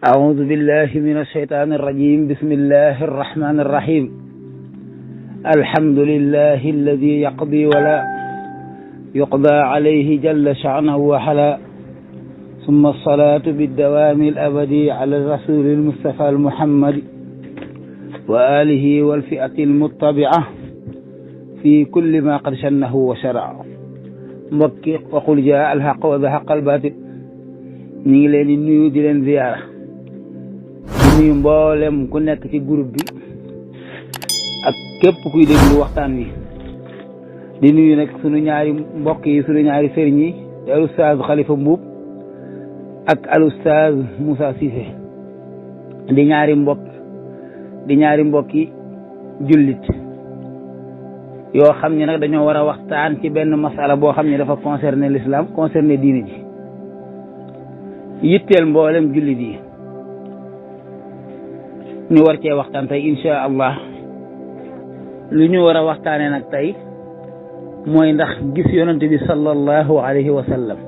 أعوذ بالله من الشيطان الرجيم بسم الله الرحمن الرحيم الحمد لله الذي يقضي ولا يقضى عليه جل شأنه وحلا ثم الصلاة بالدوام الأبدي على الرسول المصطفى المحمد وآله والفئة المتبعة في كل ما قد شنه وشرع mbokki waxul jaa alxaq wa zahaqa albaatil ñu ngi leen di nuyu di leen ziyaara di nuyu mboolem ku nekk ci groupe bi ak képp kuy déglu waxtaan wi di nuyu nag sunu ñaari mbokk yi sunu ñaari sëriñ yi al ustaaz Khalifa Mbuub ak al ustaaz Moussa Cissé di ñaari mbokki jullit yoo xam ne nag dañoo war a waxtaan ci benn masala boo xam ne dafa concerné l'islam concerné diine ji yitteel mboolem jullit yi ñu war cee waxtaan tey insha allah lu ñu war a waxtaanee nag tey mooy ndax gis yonent bi sallallahu alayhi wa sallam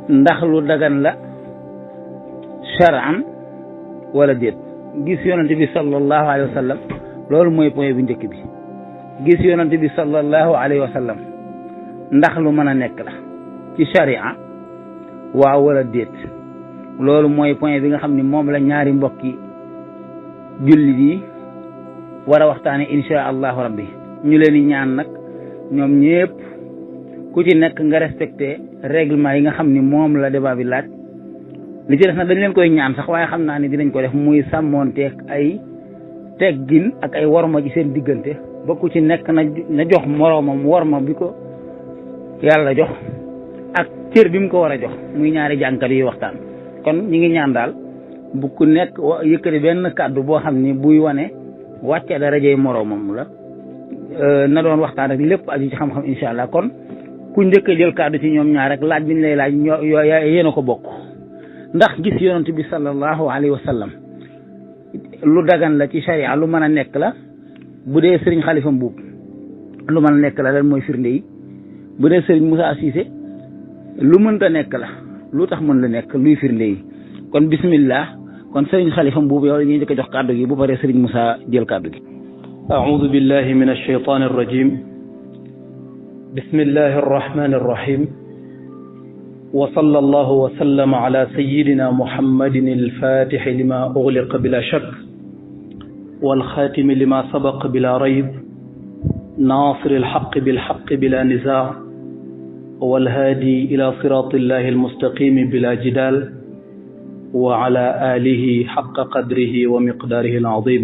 ndax lu dagan la shar'an wala déet gis yonent bi sallallahu alayhi wa sallam loolu mooy point bu njëkk bi gis yonent bi sallallahu alayhi wa sallam ndax lu mën a nekk la ci sharia waaw wala déet loolu mooy point bi nga xam ni moom la ñaari mbokki jullit yi war a waxtaane insha allahu rabbi ñu leen di ñaan nag ñoom ñëpp ku ci nekk nga respecté règlement yi nga xam ni moom la débat bi laaj li ci des nag dañ leen koy ñaan sax waaye xam naa ni dinañ ko def muy sàmmoonteeg ay teggin ak ay worma ci seen diggante ba ku ci nekk na jox moroomam worma bi ko yàlla jox ak cër bi mu ko war a jox muy ñaari jànkat yi waxtaan kon ñi ngi ñaan daal bu ku nekk yëkkati benn kàddu boo xam ni buy wane wàcce darajey moroomam la na doon waxtaan rek lépp aju ci xam-xam insha allah kon ku njëkk a jël kàddu ci ñoom ñaar rek laaj bi ñu lay laaj yéen a ko bokk ndax gis yonent bi sallallahu alayhi wa sallam lu dagan la ci sharia lu mën a nekk la bu dee sëriñ Khalifa Mbuub lu mën a nekk la lan mooy firnde yi bu dee sëriñ Moussa Cissé lu mënta nekk la lu tax mën la nekk luy firnde yi kon bismillah kon sëriñ Khalifa Mbuub yow la ñuy njëkk a jox kàddu gi bu paree sëriñ Moussa jël kàddu gi a'uudu billahi min ash-shaytaani ar-rajiim bismillahi ar-rahmaani ar-rahiim wa sallallahu wa sallama ala sayyidina muhammadin al-faatixi lima ughliqa bila shakk wal xaatimi lima sabaq bila rayb naasiri al-haqqi bil haqqi bila nizaa wal haadi ila siraatillahi al-mustaqimi bila jidaal wa ala aalihi haqqa qadrihi wa miqdaarihi al-aziim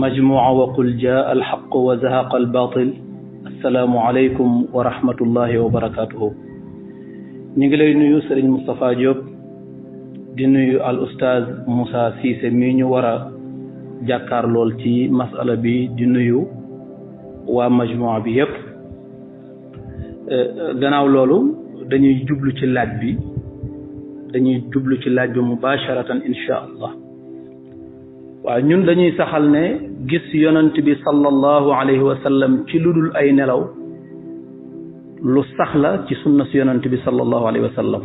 majmuuca wa qul jaa al-haqq wa zahaqa al-baatil assalaamu aleykum wa rahmatullahi wa barakaatuhu. ñu ngi lay nuyu Serigne Moustapha Diop di nuyu al ustaaz Moussa Cissé mi ñu war a jàkkaar lool ci masala bi di nuyu waa majmua bi yëpp gannaaw loolu dañuy jublu ci laaj bi mubasharatan insha allah waaw ñun dañuy saxal ne gis yonent bi sallallahu alayhi wa sallam ci lu dul ay nelaw lu sax la ci sunna si yonent bi sallallahu alayhi wa sallam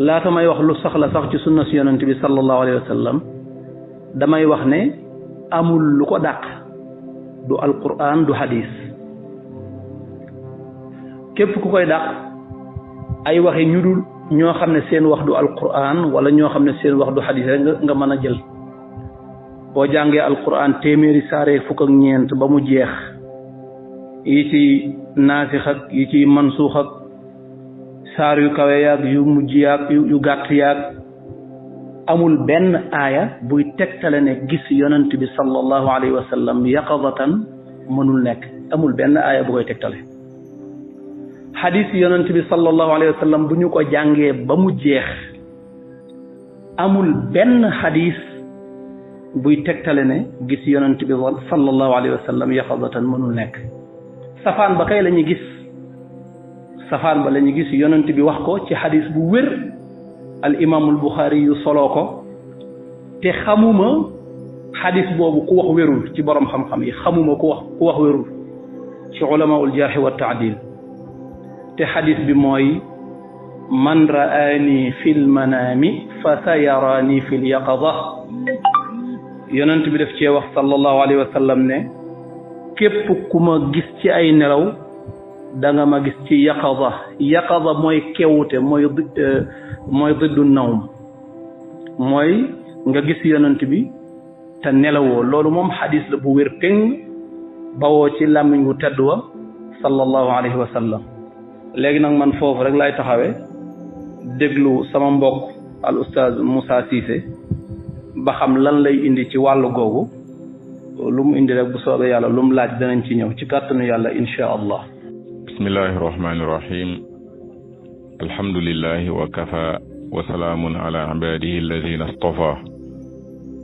laata may wax lu sax la sax ci sunna si yonent bi sallallahu alayhi wa sallam damay wax ne amul lu ko dàq du alquran du hadis képp ku koy dàq ay waxi ñu dul ñoo xam ne seen wax du alquran wala ñoo xam ne seen wax du hadis rek nga mën a jël boo jàngee alquran téeméeri saare fukk ak ñeent ba mu jeex yi ci naasix ak yi ci mansuux ak saar yu kawe yaag yu mujj yaag yu gàtt yaag amul benn aaya buy tegtale ne gis yonent bi sallallahu alayhi wa sallam yaqadatan mënul nekk amul benn aaya bu koy tegtale xadiis yonent bi sallallahu alayhi wa sallam bu ñu ko jàngee ba mu jeex amul benn xadiis buy tegtale ne gis yonent bi sallallahu alayhi wa sallam yaqadatan mënul nekk safaan ba kay la ñu gis yonent bi wax ko ci xadis bu wér al imaamul Buxaari yu soloo ko te xamuma xadis boobu ku wax wérul ci borom xam-xam yi xamuma ku wax wérul ci ulamaul jarh wa taadil te xadis bi mooy man ra'aani fil manaami fa sayaraani fil yaqaza yonent bi def cee wax sallallahu alayhi wa sallam ne képp ku ma gis ci ay nelaw da nga ma gis ci yaqaza mooy kewute mooy diddu nawm mooy nga gis yonent bi te nelawoo loolu moom xadis la bu wér péng bawoo ci làmmiñ wu tedd wa sallallahu alayhi wa sallam léegi nag man foofu rek lay taxawee déglu sama mbokk al oustaz Moussa Cissé ba xam lan lay indi ci wàllu googu lu mu indi rek bu soobee yàlla lu mu laaj danañ ci ñëw ci kàttanu yàlla insha allah. bismillahi rahmani rahim alhamdulillahi wa kafa wa salaamun ala ibadihi alladina astafa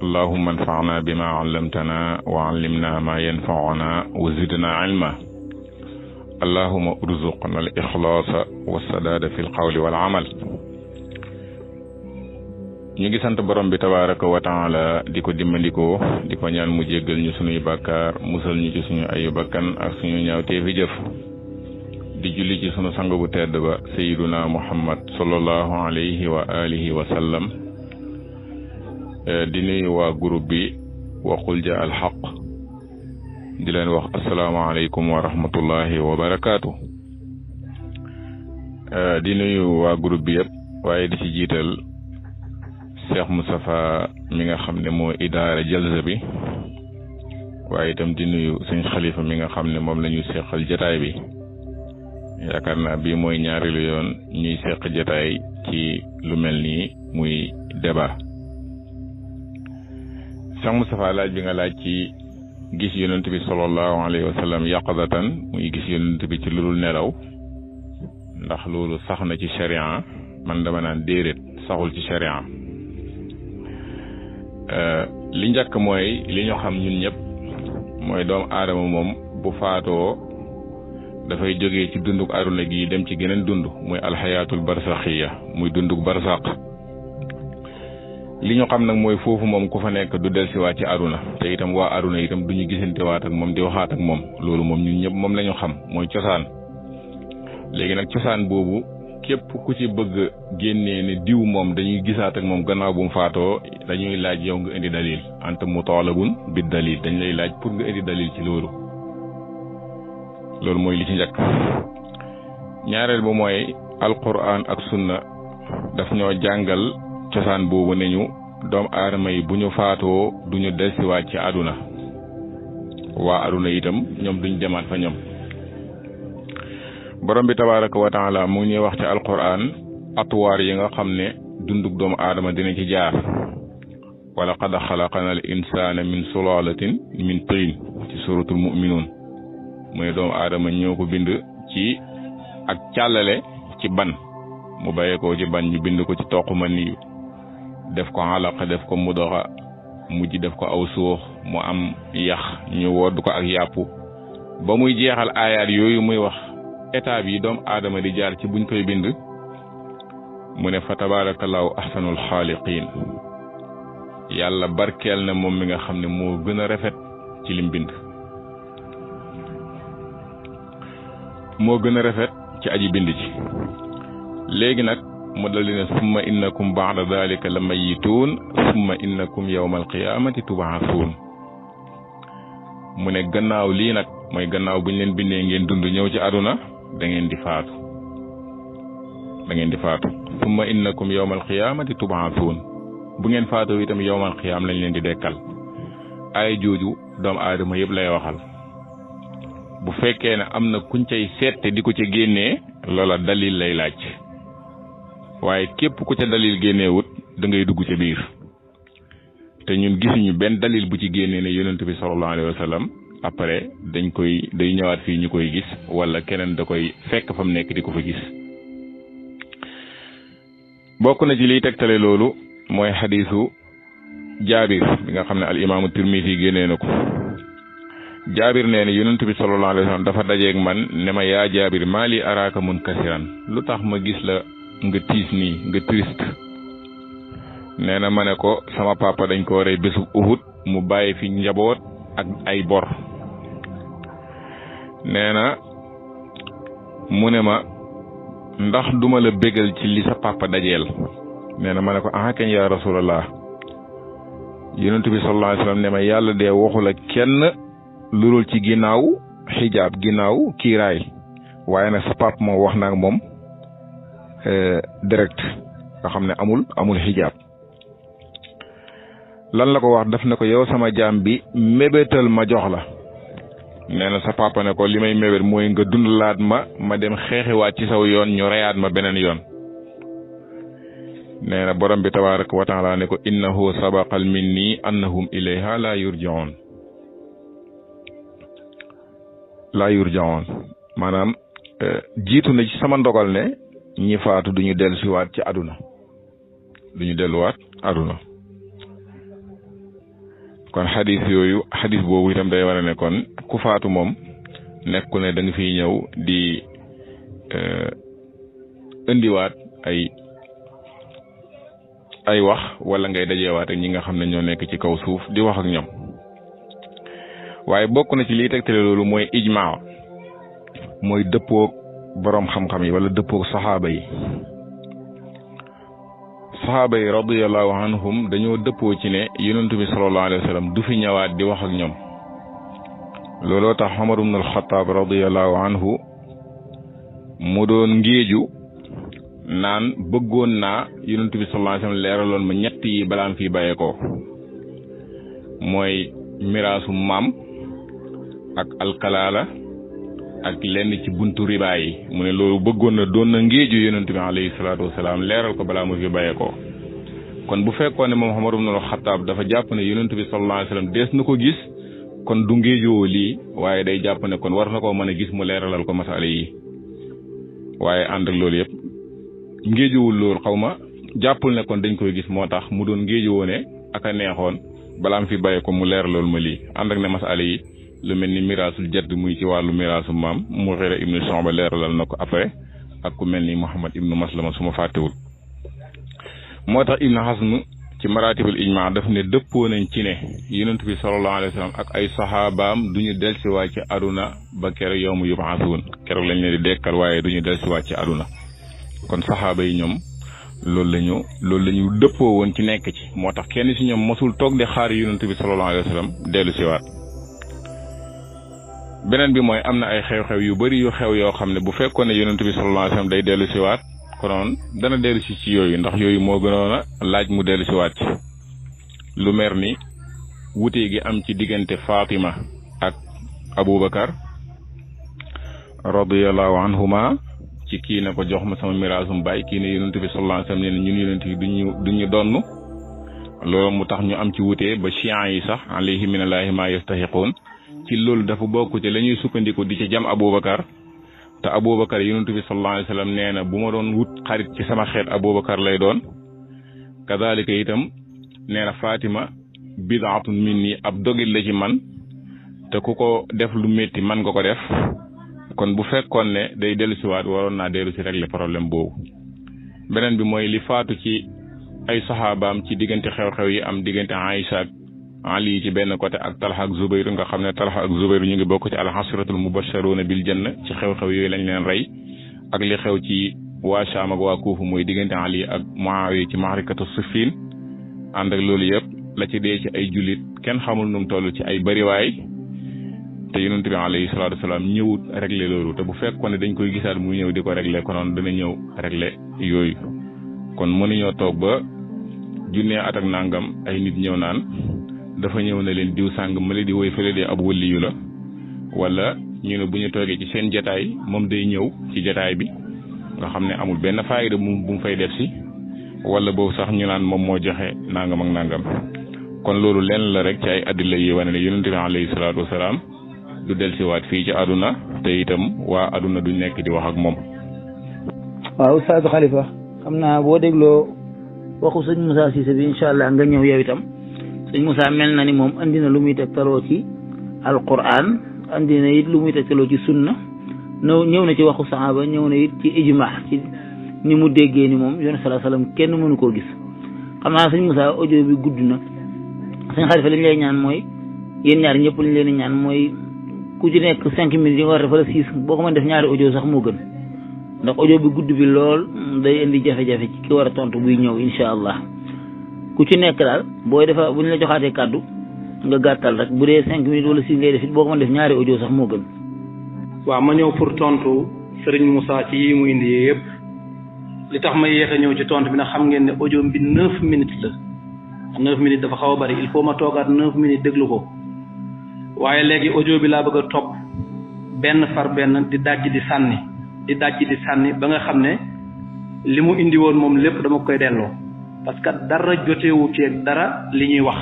allahumma anfa'na bima 'allamtana wa 'allimna ma yanfa'una wa zidna ilma allahumma urzuqna al ikhlasa wa sadada fi al qawli wal amal. ñu ngi sant borom bi tabaraka wa taala di ko dimbandikoo di ko ñaan mu jéggal ñu suñuy bàkkaar musal ñu ci suñu ayu bakkan ak suñu ñaawteefi jëf di julli ci sunu sang bu tedd ba sayyiduna muhammad sallallahu alayhi wa alihi wa sallam di nuyu waa groupe bi wa qul jaa al haqq di leen wax asalaamaaleykum wa rahmatullahi wa barakaatu. di nuyu waa groupe bi yëpp waaye di ci jiital Cheikh Moustapha mi nga xam ne moo idaara jalsa bi waaye itam di nuyu suñ xalifa mi nga xam ne moom la ñu seqal jataay bi yaakaar naa bii mooy ñaareelu yoon ñuy seq jataay ci lu mel nii muy débat. Cheikh Moustapha laaj bi nga laaj ci gis yonent bi sallallahu alayhi wa sallam yaqadatan muy gis yonent bi ci lu dul nelaw ndax loolu sax na ci sharia man dama naan déedéet saxul ci sharia. li njëkk mooy li ñu xam ñun ñëpp mooy doomu aadama moom bu faatoo dafay jógee ci dunduk aduna gi dem ci geneen dund muy alxayaatul barsaxiya muy dunduk barsaq. li ñu xam nag mooy foofu moom ku fa nekk du delsiwaat ci aduna te itam waa aduna itam duñu gisantewaat ak moom di waxaat ak moom loolu moom ñun ñëpp moom la ñu xam mooy cosaan. léegi nag cosaan boobu képp ku ci bëgg génnee ne diw moom dañuy gisaat ak moom gannaaw bu mu faatoo dañuy laaj yow nga indi dalil anta mutalabun bi dalil dañ lay laaj pour nga indi dalil ci loolu mooy li ci njëkk. ñaareel ba mooy alquran ak sunna daf ñoo jàngal cosaan boobu ne ñu doomu aadama yi bu ñu faatoo duñu delsiwaat ci aduna waa aduna itam ñoom duñ demaat fa ñoom. borom bi tabaraka wa taala mu ngi ñuy wax ci alquran atuwaar yi nga xam ne dunduk doomu aadama dina ci jaar wa laqad xalaqana al insana min sulalatin min tiin ci suratul mu'minun mu ne doomu aadama ñoo ko bind ci ak càllale ci ban mu bàyyee ko ci ban ñu bind ko ci toq maniyu def ko alaqa def ko mudoxa mujj def ko aw suux mu am yax ñu wodd ko ak yàpp ba muy jeexal aayaat yooyu muy wax étape yi doomu aadama di jaar ci buñ koy bind mu ne fa tabarakallahu ahsanul xaaliqiin yàlla barkeel na moom mi nga xam ne moo gën a rafet ci lim bind moo gën a rafet ci aji bind ci. léegi nag mu dal di ne summa innakum ba'da dhalika la mayituun summa innakum yawma alqiyamati tub'athun mu ne gannaaw lii nag mooy gannaaw buñ leen bindee ngeen dund ñëw ci aduna da ngeen di faatu summa innakum yawma alqiyamati tub'athun bu ngeen faatoo itam yawmal qiyaam lañ leen di dekkal. ay jooju doomu aadama yëpp lay waxal bu fekkee ne am na kuñ cay seette di ko ca génnee loola dalil lay laaj waaye képp ku ca dalil génneewut da ngay dugg ca biir te ñun gisuñu benn dalil bu ci génnee ne yonent bi sallallahu alayhi wa sallam après day ñëwaat fii ñu koy gis wala keneen da koy fekk fa mu nekk di ko fa gis. bokk na ci liy tegtale loolu mooy xadiisu jaabir bi nga xam ne al imaamu tirmisi génnee na ko. jaabir nee na yonent bi sallallahu alayhi wa sallam dafa dajeeg man ne ma yaa jaabir maa li araaka munkasiran lu tax ma gis la nga tiis nii nga triste. nee na ma ne ko sama papa dañ ko rey bésu Uhud mu bàyyi fi njaboot ak ay bor. nee na mu ne ma ndax duma la bégal ci li sa papa dajeel nee na ma ne ko ah kañ yaa rasulallah yonent bi sallallahu alayhi wasallam ne ma yàlla de waxu la kenn lurul ci ginnaaw xijaab ginnaaw kiiraay waaye nag sa papa moom wax naag moom direct nga xam ne amul xijaab lan la ko wax daf ne ko yow sama jaam bi mébétal ma jox la nee na sa papa ne ko li may mébét mooy nga dundalaat ma dem xeexiwaat ci saw yoon ñu reyaat ma beneen yoon nee na borom bi tabaaraka wa taala ne ko innahu sabaqal minni annahum ilayha la yurjaun maanaam jiitu na ci sama ndogal ne ñi faatu duñu dellusiwaat ci àdduna duñu delluwaat àdduna kon xadis boobu itam day war a ne kon ku faatu moom nekku ne da nga fiy ñëw di indiwaat ay wax wala ngay dajeewaat ak ñi nga xam ne ñoo nekk ci kaw suuf di wax ak ñoom waaye bokk na ci liy tegtale loolu mooy ijmaa mooy dëppoog boroom xam-xam yi wala dëppoog saxaaba yi radiyallahu anhum dañoo dëppoo ci ne yonentu bi sallallahu alayhi wa sallam du fi ñëwaat di wax ak ñoom looloo tax Umar ibn al-Khattab radiyallahu anhu mu doon ngéeju naan bëggoon naa yonentu bi sallallahu alayhi wa sallam leeraloon ma ñett yi balaam fii bàyyeekoo mooy miraasu maam ak alkalaala ak lenn ci buntu riba yi mu ne loolu bëggoon na doon na ngéeju yonent bi alayhi salaatu wasalaam leeral ko balaa mu fi bàyyeekoo kon bu fekkoon ne moom Umar ibn al-Khattab dafa jàpp ne yonent bi sallallahu alayhi wasallam dees na ko gis kon du ngéejoo lii waaye day jàpp ne kon war na koo mën a gis mu leeralal ko masala yi waaye ànd ak loolu yëpp ngéejowul loolu xaw ma jàppul ne kon dañ koy gis moo tax mu doon ngéejoo ne ak a neexoon balaa mu fi bàyyeekoo mu leeralal ma lii ànd ak ne masala yi lu mel ni miraasul jadd muy ci wàllu miraasu maam Mughira ibnu Shu'ba leeralal na ko après ak ku mel ni Muhammad ibnu Maslama su ma fàttewul moo tax Ibnu Hazm ci maratibul ijma daf ne dëppoo nañ ci ne yonent bi sallallahu alayhi wa sallam ak ay saxaabaam duñu delsiwaat ci aduna ba keroog yawmu yub'athun keroog lañ leen di dekkal waaye duñu delsiwaat ci aduna kon saxaaba yi ñoom loolu lañu dëppoo woon ci nekk ci moo tax kenn ci ñoom mosul toog di xaar yonent bi sallallahu alayhi wa sallam dellu siwaat beneen bi mooy am na ay xew-xew yu bari yu xew yoo xam ne bu fekkoon ne yonent bi sallallahu alayhi wa sallam day dellu siwaat konoon dana dellu si ci yooyu ndax yooyu moo gënoon a laaj mu dellu siwaat ci lu mer ni wute gi am ci diggante Fatima ak Aboubacar radiyallahu anhuma ci kii ne ko jox ma sama miraasum baay kii ne yonent bi sallallahu alayhi wa sallam ne ñun yonent yi duñu donn loolu mu tax ñu am ci wute ba chiites yi sax alayhi minallahi ma yastahiqun ci loolu dafa bokk ci la ñuy sukkandiku di ci jam Aboubacar te Aboubacar yonent bi sallallahu alayhi wa sallam nee na bu ma doon wut xarit ci sama xeet Aboubacar lay doon kazalika itam nee na Fatima bidaatun minni ab dogit la ci man te ku ko def lu métti man nga ko def kon bu fekkoon ne day dellusiwaat waroon naa dellu si régler problème boobu beneen bi mooy li faatu ci ay saxaabaam ci diggante xew-xew yi am diggante Aïcha ak Ali ci benn côté ak Talha ak Zubayr nga xam ne Talha ak Zubayr ñu ngi bokk ci al-ashratul mubashsharuna bil janna ci xew-xew yooyu lañ leen rey ak li xew ci waa Sham ak waa Kuufa mooy diggante Ali ak Muawiya ci maarikatu Siffin ànd ak loolu yëpp la ci dee ci ay jullit kenn xamul nu mu toll ci ay bariwaay te yonent bi alayhi salaatu wasalaam ñëwut régler loolu te bu fekkoon ne dañ koy gisaat mu ñëw di ko régler konoon dana ñëw régler yooyu kon mënuñoo toog ba junnee at ak nangam ay nit ñëw naan dafa ñëw na leen diw sàng ma di woy fële de ab waliyu la wala ñu ne bu ñu toogee ci seen jataay moom day ñëw ci jataay bi nga xam ne amul benn faayda bu mu fay def si wala boobu sax ñu naan moom moo joxe nangam ak nangam kon loolu lenn la rek ci ay addila yi wane ne yonente bi alayhi salaatu wasalaam du delsiwaat fii ci àdduna te itam waa àdduna duñ nekk di wax ak moom. waaw Oustaz Khalifa xam naa boo dégloo waxu sëñ Moussa Cissé bi incha allah nga ñëw yow itam sëñ Moussa mel na ni moom andi na lu muy tegtaloo ci alquran andi na it lu muy tegtaloo ci sunna ñëw na ci waxu saxaaba ñëw na it ci ijma ci ni mu déggee ni moom yoon sallallahu alayhi wasallam kenn mënu koo gis xam naa sëñ Moussa audio bi gudd na sëñ Khalifa li ñu lay ñaan mooy yéen ñaar ñëpp li ñu leen di ñaan mooy ku ci nekk 5 minutes yi nga war a def wala 6 boo ko mën def ñaari audio sax moo gën ndax audio bi gudd bi lool day indi jafe-jafe ci ki war a tontu buy ñëw incha allah ku ci nekk daal booy defa bu ñu la joxaatee kàddu nga gàttal rek bu dee 5 minutes wala 6 ngay def it boo ko mën def ñaari audio sax moo gën. waaw ma ñëw pour tontu Serigne Moussa ci yi mu indi yëpp li tax ma yéex a ñëw ci tontu bi nag xam ngeen ne audio bi 9 minutes la 9 minutes dafa xaw a bari il faut ma toogaat 9 minutes déglu ko waaye léegi audio bi laa bëgg a topp benn far benn di dajji di sànni ba nga xam ne li mu indi woon moom lépp dama koy delloo parce que dara jotewu ci ak dara li ñuy wax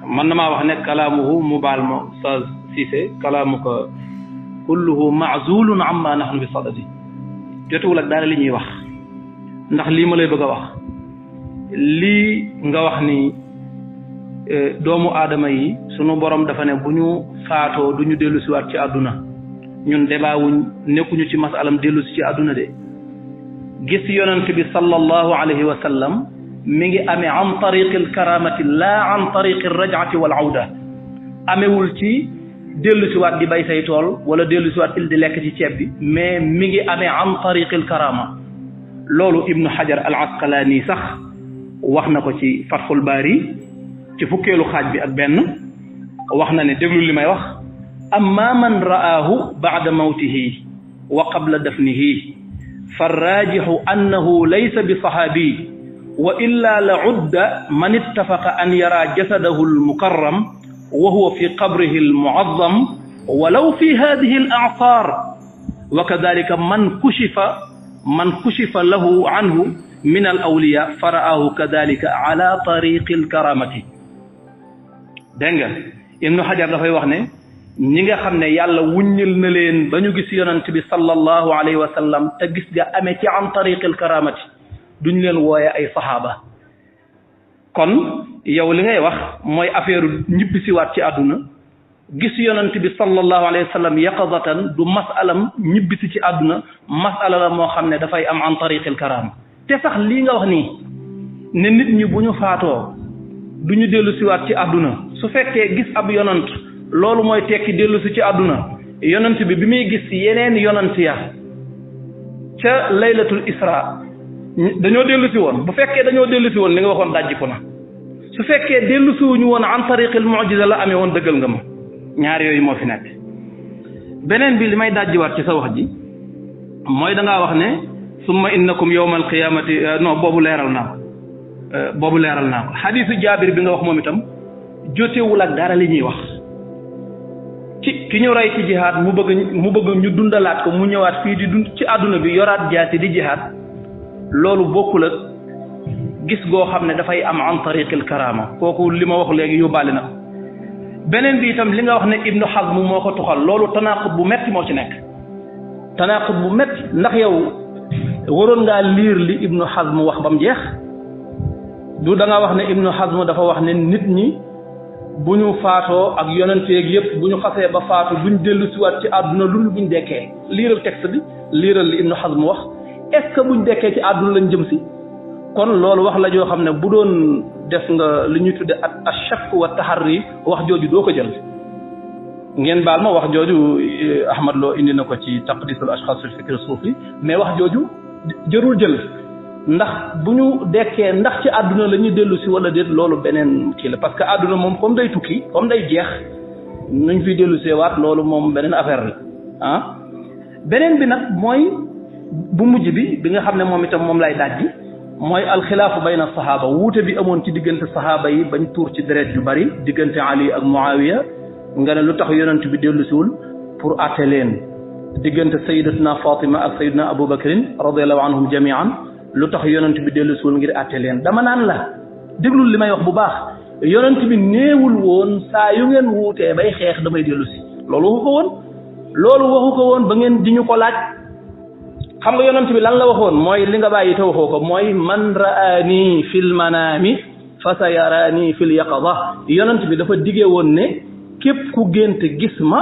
man na maa wax ne kalaamuhu mu baal ma sa Cissé kalaamuka kulluhu maazulun amma nahnu bi sadadi jotewul ak dara li ñuy wax ndax lii ma lay bëgg a wax lii nga wax ni doomu aadama yi sunu borom dafa ne bu ñu faatoo du ñu dellu siwaat ci àdduna ñun débaawuñ nekkuñu ci masalam dellu si ci àdduna de gis yonent bi sallallahu alayhi wa sallam mi ngi amee an tariqi al karamati la an tariqi al raj'ati wal awda amewul ci dellu siwaat di bay say tool wala dellu siwaat il di lekk ci ceeb bi mais mi ngi amee an tariqi al karama loolu ibnu hajar al asqalani sax wax na ko ci fathul bari ci fukkeelu xaaj bi ak benn wax na ne déglu li may wax amma man ra'aahu ba'da mawtihi wa qabla dafnihi farraajihu annahu laysa bi saxaabi wa illa la udda man ittafaqa an yara jasadahu almukarram wa huwa fi qabrihi almu'azzam walaw fi hadihi al-a'sar wa kadhalika man kushifa lahu anhu min al-awliya fara'aahu kadhalika ala tariqi al-karamati. dégg nga Ibnu Hajar dafay wax ne ñi nga xam ne yàlla wuññil na leen ba ñu gis yonent bi sallallahu alayhi wa sallam te gis ga amee ci an tariqil karamati duñ leen wooye ay saxaaba kon yow li ngay wax mooy affaire ñibbisiwaat ci àdduna gis yonent bi sallallahu alayhi wa sallam yaqazatan du masalam ñibbisi ci àdduna masala la moo xam ne dafay am an tariqil karama te sax lii nga wax nii ne nit ñi bu ñu faatoo du ñu dellu siwaat ci àdduna su fekkee gis ab yonant loolu mooy tekki dellu si ci àdduna yonant bi muy gis yeneen yonant ya ca laylatul isra dañoo dellu si woon bu fekkee dañoo dellu si woon li nga waxoon dajjiku na su fekkee dellu si wuñu woon an tariqil mu'jiza la amee woon dëggal nga ma ñaar yooyu moo fi nekk beneen bi li may dajjiwaat ci sa wax ji mooy da ngaa wax ne summa innakum yawmal qiyamati non boobu leeral naa ko xadiisu jaabir bi nga wax moom itam jotewul ak dara li ñuy wax ci ki ñu rey ci jihaad mu bëgg ñu dundalaat ko mu ñëwaat fii di dund ci àdduna bi yoraat jaati di jihaad loolu bokkul ak gis goo xam ne dafay am an tariqil karama kooku li ma wax léegi yóbbaale na beneen bi itam li nga wax ne ibnu Hazm moo ko tuxal loolu tanaqud bu metti moo ci nekk tanaqud bu metti ndax yow waroon ngaa liir li ibnu Hazm wax ba mu jeex du da nga wax ne ibnu Hazm dafa wax ne nit ñi bu ñu faatoo ak yonenteeg yëpp bu ñu xasee ba faatu duñ dellu siwaat ci àdduna lu buñ dekkee liiral texte bi liiral li ibnu Hazm wax est-ce que buñ dekkee ci àdduna lañ jëm si kon loolu wax la joo xam ne bu doon def nga li ñuy tudde ak ashak wa taharri wax jooju doo ko jël ngeen baal ma wax jooju Ahmad Lo indi na ko ci taqdisul ashxaas fil fikr suufi mais wax jooju jërul jël ndax bu ñu dekkee ndax ci àdduna la ñuy dellu si wala déet loolu beneen kii la parce que àdduna moom comme day tukki comme day jeex nuñ fiy dellu seewaat loolu moom beneen affaire la ah beneen bi nag mooy bu mujj bi nga xam ne moom itam moom lay dajji mooy alxilaafu bayna saxaaba wuute bi amoon ci diggante saxaaba yi bañ tuur ci deret yu bari diggante Ali ak Muawiya nga ne lu tax yonent bi dellu siwul pour àtte leen diggante sayyidatuna Fatima ak sayyidina Abu Bakrin radiyallahu anhum jami'an lu tax yonent bi dellu siwul ngir àtte leen dama naan la déglul li may wax bu baax yonent bi néewul woon saa yu ngeen wuutee bay xeex damay dellu si loolu waxu ko woon ba ngeen di ñu ko laaj xam nga yonent bi lan la waxoon mooy li nga bàyyi te waxoo ko mooy man ra'ani fil manami fa sayarani fil yaqaza yonent bi dafa diggee woon ne képp ku gént gis ma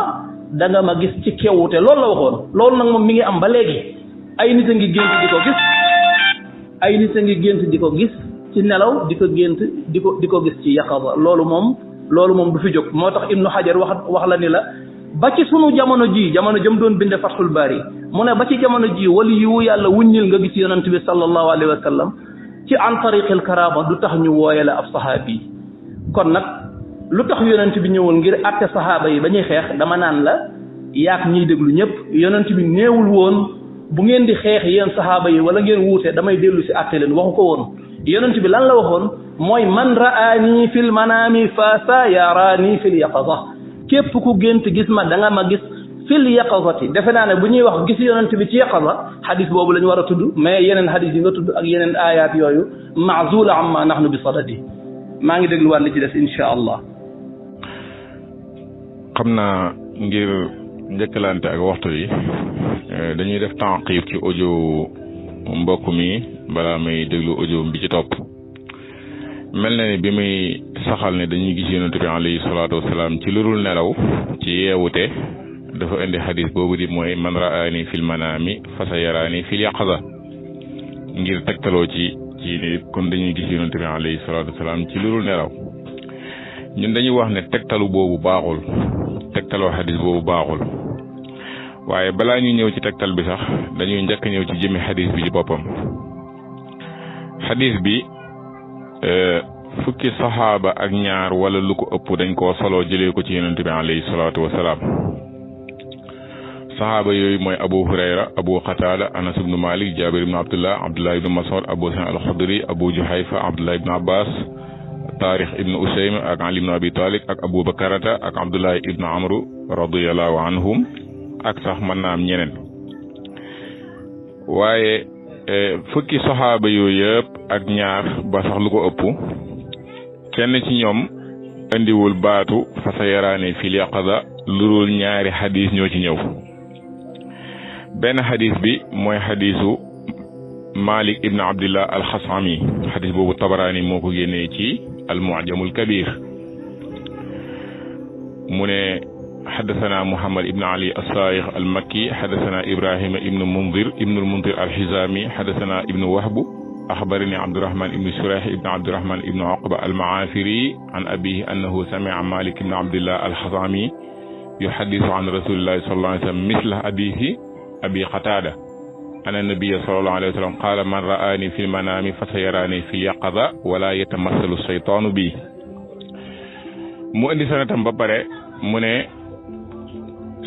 da nga ma gis ci kewute loolu la waxoon loolu nag moom mi ngi am ba léegi ay nit a ngi gént di ko gis ay nit a ngi gént di ko gis ci nelaw di ko gént di ko gis ci yaqaza loolu moom du fi jóg moo tax Ibnu Hajar wax la ni la ba ci sunu jamono ji jamono jëm doon binde Fathul Bari mu ne ba ci jamono ji wali yu yàlla wuññil nga gis yonent bi sallallahu alayhi wa sallam ci an tariqil karama du tax ñu wooyale ab saxaabi kon nag lu tax yonent bi ñëwul ngir atte saxaaba yi ba ñuy xeex dama naan la yaak ñiy déglu ñëpp yonent bi néewul woon bu ngeen di xeex yéen saxaaba yi wala ngeen wuute damay dellu si atte leen waxu ko woon yonent bi lan la waxoon mooy man ra'aani fil manaami fa sa yaraani fil yaqaza képp ku gént gis ma da nga ma gis fil yaqazati defe naa ne bu ñuy wax gis yonent bi ci yaqaza xadis boobu la ñu war a tudd mais yeneen xadis yi nga tudd ak yeneen ayaat yooyu maazula amma nahnu bi sadadi maa ngi dégluwaat li ci des insha allah. xam naa ngir njëkkalante ak waxtu yi dañuy def tanqib ci audio mbokk mi balaa may déglu audio bi ci topp mel na ni bi muy saxal ne dañuy gis yonent bi alayhi salaatu wasalaam ci lurul nelaw ci yeewute dafa indi xadis boobu di mooy man raani fil manaami fa sa yaraani fil yaqaza ngir tegtaloo ci kon dañuy gis yonent bi alayhi salaatu wasalaam ci lurul nelaw ñun dañuy wax ne tegtalu boobu baaxul tegtaloo xadis boobu baaxul waaye balaa ñu ñëw ci tegtal bi sax dañuy njëkk ñëw ci jëmmi xadis bi ci boppam xadis bi fukki saxaaba ak ñaar wala lu ko ëpp dañ koo soloo jëlee ko ci yonent bi alayhi salaatu wasalaam saxaaba yooyu mooy abu hurayra abu qataada anas ibnu malik jabir ibnu abdullah ibnu mas'ud abu sa'id al-xudri abu juhayfa abdullah ibnu abbas taarix ibnu usaym ak ali ibnu abi talib ak abu bakarata ak abdullah ibnu amru radiyallahu anhum ak sax mën naa am ñeneen waaye fukki saxaaba yooyu yëpp ak ñaar ba sax lu ko ëpp kenn ci ñoom indiwul baatu fa sa yaraane fil yaqaza lu dul ñaari xadis ñoo ci ñëw benn xadis bi mooy xadisu malik ibn abdillah alxasami xadis boobu tabaraani moo ko génnee ci almu'jamul kabir mu ne حدثنا محمد بن علي الصائغ المكي حدثنا إبراهيم ابن المنذر الحزامي حدثنا ابن وهب أخبرني عبد الرحمن بن سريح ابن عبد الرحمن بن عقبة المعافري عن أبيه أنه سمع مالك بن عبد الله الحزامي يحدث عن رسول الله صلى الله عليه وسلم مثل حديث أبي قتادة أن النبي صلى الله عليه وسلم قال من رآني في المنام فسيراني في اليقظة ولا يتمثل الشيطان بي mu indi sanatam ba pare mu ne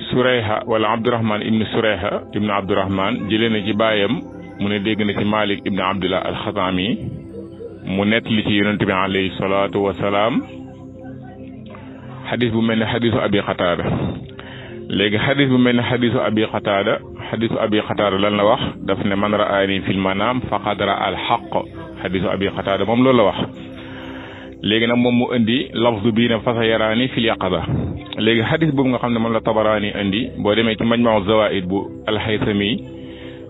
Surayha wala Abdurahman ibn Surayha ibn Abdurahman jëlee na ci baayam mu ne dégg na ci Malik ibn Abdullah al-Xazami mu nett li ci yonent bi alayhi salaatu wa salaam xadis bu mel ne xadisu Abi Qatada léegi xadis bu mel ne xadisu Abi Qatada lan la wax daf ne man ra'aani fil manaam faqad ra'a al-haqq xadisu Abi Qatada moom loolu la wax. léegi nag moom mu indi lafzu bii ne fasa yaraani fil yaqaza léegi xadis boobu nga xam ne moom la tabaraani indi boo demee ci majmau zawaid bu alxaysami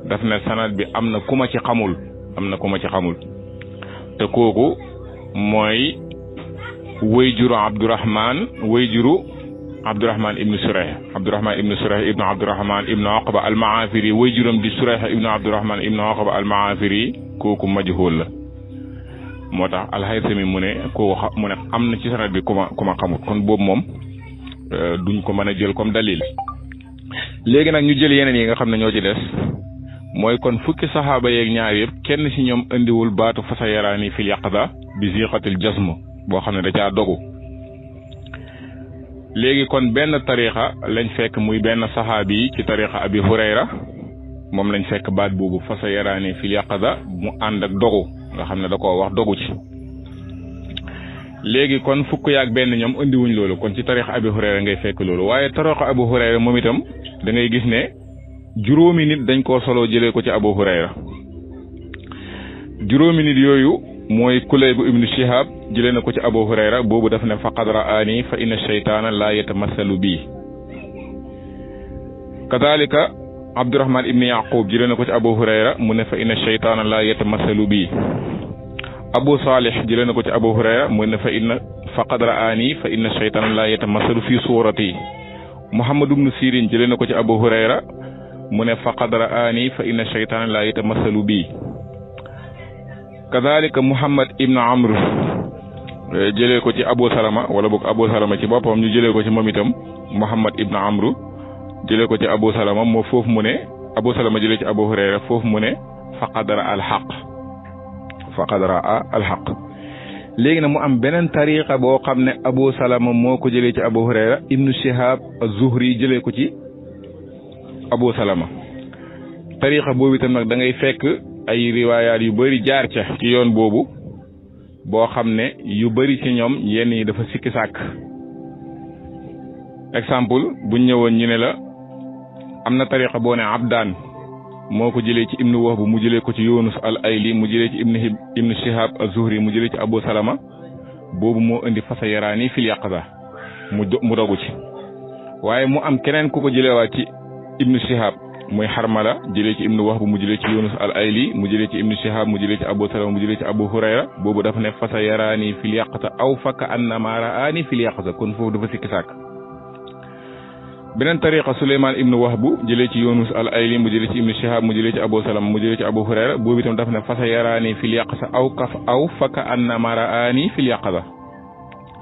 daf ne sanad bi am na ku ma ci xamul te kooku mooy wayjuru Abdurahman ibnu Surayh ibnu Abdurahman ibnu Aqba al-Maafiri wayjuram di Surayh ibnu Abdurahman ibnu Aqba al-Maafiri kooku majhul la moo tax alxaysami mu ne kooku mu ne am na ci sanad bi ku ma xamul kon boobu moom duñ ko mën a jël comme dalil léegi nag ñu jël yeneen yi nga xam ne ñoo ci des mooy kon fukki saxaaba yeeg ñaar yëpp kenn ci ñoom indiwul baatu fasa yaraani fil yaqza bi ziqatil jazm boo xam ne da caa dogu léegi kon benn tariqa lañ fekk muy benn saxaabi yi ci tariqa abi hurayra moom lañ fekk baat boobu fasa yaraani fil yaqza mu ànd ak dogu nga xam ne da koo wax dogu ci léegi kon fukk yaak benn ñoom indiwuñ loolu kon ci tariqa abi hurayra ngay fekk loolu waaye tariqa abu hurayra moom itam da ngay gis ne juróomi nit dañ koo solo jëlee ko ci abu hurayra juróomi nit yooyu mooy Kulayb ibnu Shihab jëlee na ko ci abu hurayra boobu daf ne faqad ra'ani fa inna shaytaana la yatamassalu bi kadalika Abdurahman ibni Yaqub jëlee na ko ci abu hurayra mu ne fa inna shaytaana la yatamassalu bi Abu Salih jëlee na ko ci abu hurayra mu ne faqad ra'ani fa inna shaytaana la yatamassalu fi surati Muhammad ibnu Sirin jëlee na ko ci abu hurayra mu ne faqad ra'ani fa inna shaytaana la yatamassalu bi kadalika Muhammad ibnu Amr jëlee ko ci Abu Salama wala boog Abu Salama ci boppam ñu jëlee ko ci moom itam Muhammad ibn Amru jëlee ko ci Abu Salama moo foofu mu ne Abu Salama jëlee ci Abu Hurayra foofu mu ne faqadara alxaq léegi nag mu am beneen tariqa boo xam ne Abu Salama moo ko jëlee ci Abu Hurayra ibnu Shihab az-Zuhri jëlee ko ci Abu Salama tariqa boobu itam nag da ngay fekk ay riwaayaat yu bëri jaar ca ci yoon boobu boo xam ne yu bëri ci ñoom yenn yi dafa sikki sàkk exemple buñ ñëwoon ñu ne la am na tariqa boo ne Abdaan moo ko jëlee ci ibnu Wahb mu jëlee ko ci Yunus al-Ayli mu jëlee ci ibnu Shihab az-Zuhri mu jëlee ci Abu Salama boobu moo indi fasa yaraani fil yaqza mu dogu ci waaye mu am keneen ku ko jëleewaat ci ibnu Shihab muy Harmala jëlee ci ibnu Wahb mu jëlee ci Yunus al-Ayli mu jëlee ci ibnu Shihab mu jëlee ci Abu Salama mu jëlee ci Abu Hurayra boobu dafa ne fasa yaraani fil yaqza aw fakka annama raani fil yaqza kon foofu dafa sikki sàkk beneen tariqa Souleymane ibnu Wahb jëlee ci Yunus al-Ayli mu jëlee ci ibnu Shihab mu jëlee ci Abu Salama mu jëlee ci Abu Hurayra boobu itam dafa ne fasa yaraani fil yaqza aw fakka annama raani fil yaqza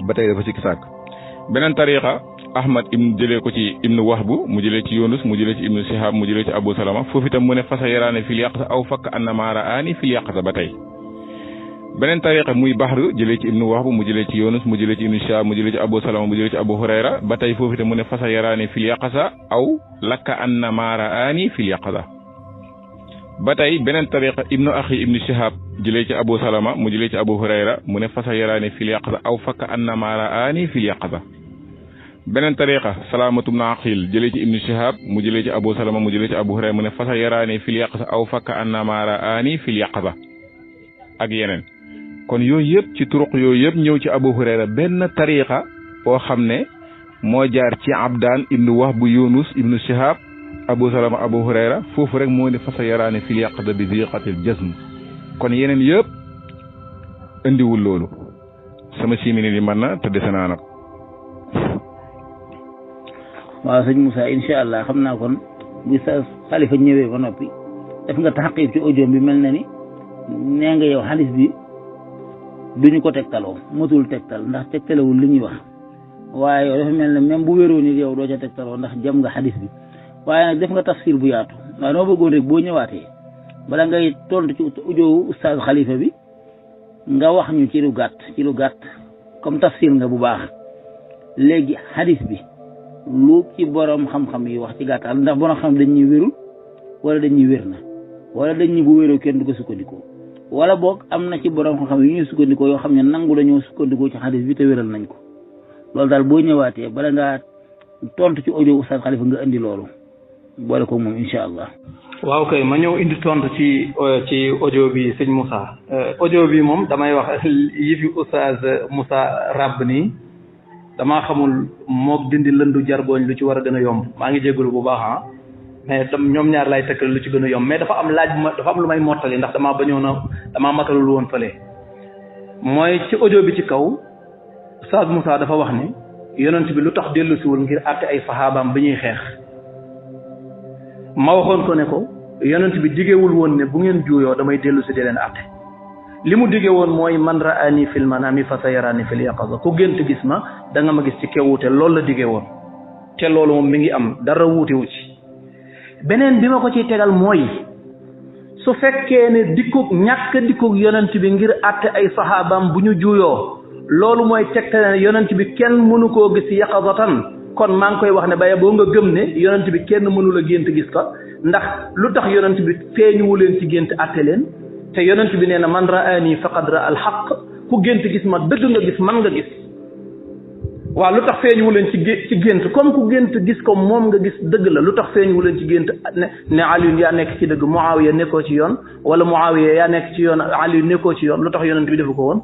ba tey dafa sikki sàkk beneen tariqa Ahmad ibnu jëlee ko ci ibnu Wahb mu jëlee ci Yunus mu jëlee ci ibnu Shihab mu jëlee ci Abu Salama foofu itam mu ne fasa yaraani fil yaqza aw fakka annama raani fil yaqza ba tey beneen tariqa muy Bahr jëlee ci ibnu Wahb mu jëlee ci Yunus mu jëlee ci ibnu Shihab mu jëlee ci Abu Salama mu jëlee ci Abu Hurayra ba tey foofu itam mu ne fasa yaraani fil yaqza aw lakka annama raani fil yaqza ba tey beneen tariqa ibnu Akhi ibnu Shihab jëlee ci Abu Salama mu jëlee ci Abu Hurayra mu ne fasa yaraani fil yaqza aw fakka annama raani fil yaqza beneen tariqa Salaamatu ibnu Aqil jëlee ci ibnu Shihab mu jëlee ci Abu Salama mu jëlee ci Abu Hurayra mu ne fasa yaraani fil yaqza aw fakka annama raani fil yaqza ak yeneen kon yooyu yëpp ci turuq yooyu yëpp ñëw ci Abu Hurayra benn tariqa boo xam ne moo jaar ci Abdaan ibnu Wahb Yunus ibnu Shihab Abu Salama Abu Hurayra foofu rek moo ne fasa yaraani fil yaqza bi diqatil jazm kon yeneen yëpp indiwul loolu sama 6 minutes yi mën na te dese naa nag. waaw sëñ Moussa incha allah xam naa kon bu sa xalifa ñëwee ba noppi def nga taxqiq ci audio bi mel na ni nee nga yow xadis bi duñu ko tegtaloo motul tegtal ndax tegtalewul li ñuy wax waaye yow dafa mel ne même bu wéroo nit yow doo ca tegtaloo ndax jëm nga xadis bi waaye nag def nga tafsir bu yaatu waaye noo bëggoon rek boo ñëwaatee bala ngay tontu ci audio oustaz xalifa bi nga wax ñu ci lu gàtt comme tafsir nga bu baax léegi xadis bi lu ci borom xam-xam yi wax ci gàttal ndax borom xam dañ ñuy wérul wala dañ ñuy wér na wala dañ ñi bu wéroo kenn du ko sukkandikoo wala boog am na ci borom xam-xam yu ñuy sukkandikoo yoo xam ne nangu dañoo sukkandikoo ci xadis bi te wéral nañ ko loolu daal boo ñëwaatee bala ngaa tontu ci audio oustaz xalifa nga indi loolu boole ko moom incha allah. waaw kay ma ñëw indi tontu ci audio bi sëñ Moussa audio bi moom damay wax yi fi oustaz Moussa rab nii damaa xamul moog dindi lëndu jargoñ lu ci war a gën a yomb maa ngi jégalu bu baax mais ñoom ñaar lay tëkkal lu ci gën a yomb mais dafa am dafa am lu may mottali ndax damaa matalul woon fële mooy ci audio bi ci kaw oustaz Moussa dafa wax ne yonent bi lu tax dellusiwul ngir àtte ay saxaabaam bi ñuy xeex ma waxoon ko ne ko yonent bi diggewul woon ne bu ngeen juuyoo damay dellusi di leen àtte li mu digge woon mooy man raani fil manami fa sayarani fil yaqaza ku gént gis ma da nga ma gis ci kewute loolu la digge woon te loolu moom mi ngi am dara wuutewu ci beneen bi ma ko ciy tegal mooy su fekkee ne ñàkk dikkoog yonent bi ngir àtte ay saxaabaam bu ñu juuyoo loolu mooy tegtale ne yonent bi kenn mënu koo gis yaqazatan kon maa ngi koy wax ne baye boo nga gëm ne yonent bi kenn mënu la gént gis ko ndax lu tax yonent bi feeñuwu leen ci gént àtte leen te yonent bi nee na man raani faqad ra al xaq ku gént gis ma dëgg nga gis man nga gis waaw lu tax feeñuwu leen ci gént comme ku gént gis ko moom nga gis dëgg la lu tax feeñuwu leen ci gént ne Aliou yaa nekk ci dëgg Muawiya nekkoo ci yoon wala Muawiya yaa nekk ci yoon Aliou nekkoo ci yoon lu tax yonent bi defu ko woon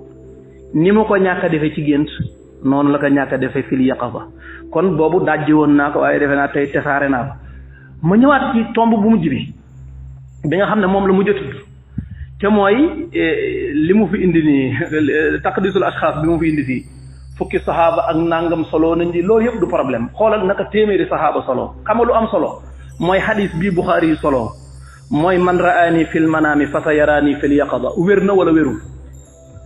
ni mu ko ñàkk a defee ci gént noonu la ko ñàkk a defee fil yaqaza kon boobu dajji woon naa ko waaye defe naa tey tesaare naa ko ma ñëwaat ci tomb bu mujj bi nga xam ne moom la mujj a tudd te mooy li mu fi indi nii taqdisul ashxaas bi mu fi indi fii fukki saxaaba ak nangam solo nañ di loolu yëpp du problème xoolal naka téeméeri saxaaba solo xam nga lu am solo mooy hadis bii Buxaari yi solo mooy man raani fil manaami fa sayaraani fil yaqaza wér na wala wérul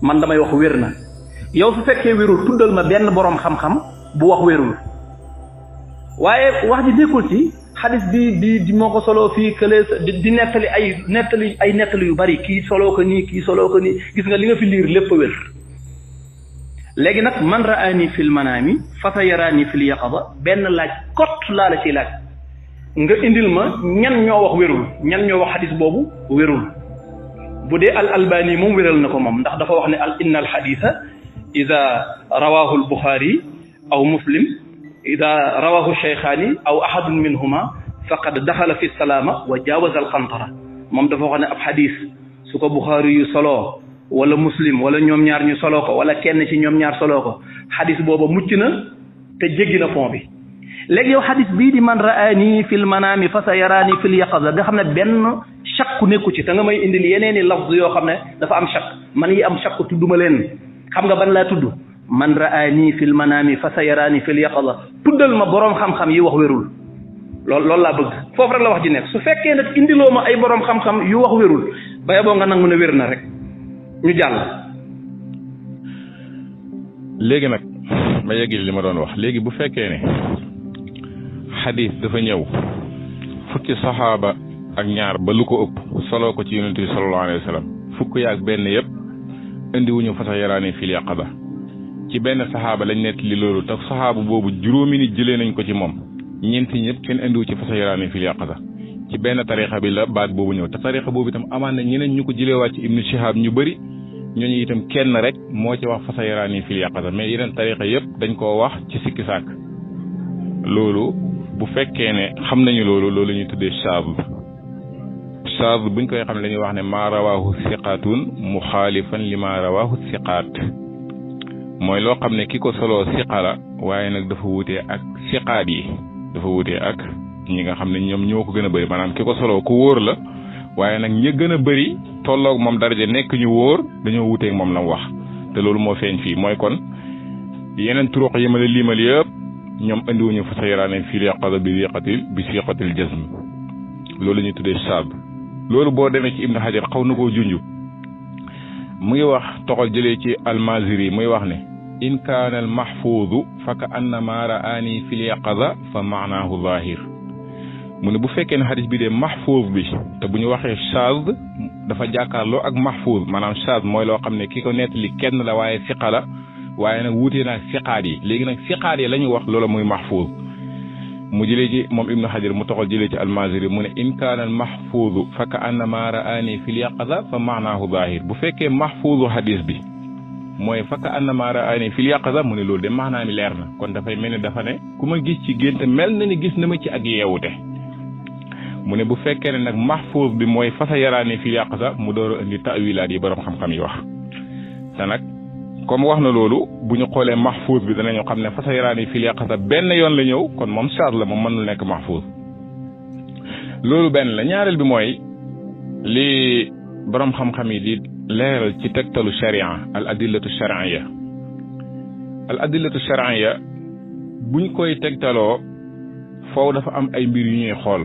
man damay wax wér na yow su fekkee wérul tuddal ma benn boroom xam-xam bu wax wérul waaye wax ji nekkul ci xadis di moo ko soloo fii kële di nettali yu bari kii soloo ko nii kii soloo ko nii gis nga li nga fi liir lépp wér. léegi nag man raani fil manaami fa sayaraani fil yaqaza benn laaj kott laa la ciy laaj nga indil ma ñan ñoo wax wérul ñan ñoo wax xadis boobu wérul. bu dee al albani moom wéral na ko moom ndax dafa wax ne inna al xadisa ida rawahu al buxaari aw muslim ida rawahu cheykhaani aw ahadun minhuma faqad daxala fi salaama wa jaawaza al qantara moom dafa wax ne ab xadis su ko buxaari yu soloo wala muslim wala ñoom ñaar ñu soloo ko wala kenn ci ñoom ñaar soloo ko xadis booba mucc na te jéggi na fond bi. léegi yow xadis bii di man raani fil manaami fa sa yaraani fil yaqaza nga xam ne benn chakku nekku ci te nga may indil yeneeni lafz yoo xam ne dafa am chakk man yi am chakku tudduma leen xam nga ban laa tudd man raani fil manaami fa sa yaraani fil yaqaza tuddal ma boroom xam-xam yi wax wérul loolu laa bëgg foofu rek la wax ji nekk su fekkee nag indiloo ma ay boroom xam-xam yu wax wérul ba yaboo nga nangu ne wér na rek ñu jàll. léegi nag ma yeggi li ma doon wax léegi bu fekkee ne xadis dafa ñëw fukki saxaaba ak ñaar ba lu ko ëpp soloo ko ci yonent bi sallallahu alayhi wa sallam fukk yaak benn yëpp indi wuñu fa sax yaraani fil yaqaza ci benn saxaaba lañ nekk li loolu te saxaaba boobu juróomi nit jëlee nañ ko ci moom ñeenti ñëpp kenn indiwu ci fa sax yaraani fil yaqaza ci benn tarixa bi la baat boobu ñëw te tarixa boobu itam amaan na ñeneen ñu ko jëlewaat ci ibnu shihab ñu bëri ñooñu itam kenn rek moo ci wax fa sax yaraani fil yaqaza mais yeneen tarixa yëpp dañ koo wax ci sikki sàkk loolu bu fekkee ne xam nañu loolu la ñuy tuddee shaaz buñ koy xam ne dañuy wax ne maa rawaahu siqaatun muxaalifan li maa rawaahu siqaat mooy loo xam ne ki ko soloo siqa la waaye nag dafa wutee ak siqaat yi dafa wutee ak ñi nga xam ne ñoom ñoo ko gën a bëri maanaam ki ko soloo ku wóor la waaye nag ñi gën a bëri tolloog moom daraja nekk ñu wóor dañoo wuteeg moom la mu wax te loolu moo feeñ fii mooy kon yeneen turuq yi ma la liimal yëpp ñoom indiwuñu fa sayaraane fil yaqaza bi siqatil jazm loolu la ñuy tuddee shaaz loolu boo demee ci Ibnu Hajar xaw na koo junju mu ngi wax toxal jëlee ci almaziri muy wax ne in kaana al mahfuudu fa ka annama raani fil yaqaza fa maanaahu zahir mu ne bu fekkee ne xadis bi de mahfuuz bi te bu ñu waxee shaaz dafa jàkkaarloo ak mahfuuz maanaam shaaz mooy loo xam ne ki ko nettali kenn la waaye siqa la waaye nag wuutee naag siqaat yi léegi nag siqaat yi la ñu wax loola muy mahfuuz mu jëlee ci moom Ibnu Hajar mu toxal jëlee ci almaziri mu ne in kaana al mahfuudu fa ka annama raani fil yaqaza fa maanaahu zahir bu fekkee mahfuuzu xadis bi mooy fa ka annama raani fil yaqaza mu ne loolu de maanaa mi leer na kon dafay mel ni dafa ne ku ma gis ci gént mel na ni gis na ma ci ak yeewute mu ne bu fekkee ne nag mahfuuz bi mooy fa sa yaraani fil yaqaza mu door a indi ta'wilaat yi borom xam-xam yi wax te nag comme wax na loolu bu ñu xoolee mahfuuz bi danañu xam ne fa sa yaraani fil yaqaza benn yoon la ñëw kon moom shaaz la moom mënul nekk mahfuuz loolu benn la ñaareel bi mooy li borom xam-xam yi di leeral ci tegtalu sharia al adillatu sharia buñ koy tegtaloo foofu dafa am ay mbir yu ñuy xool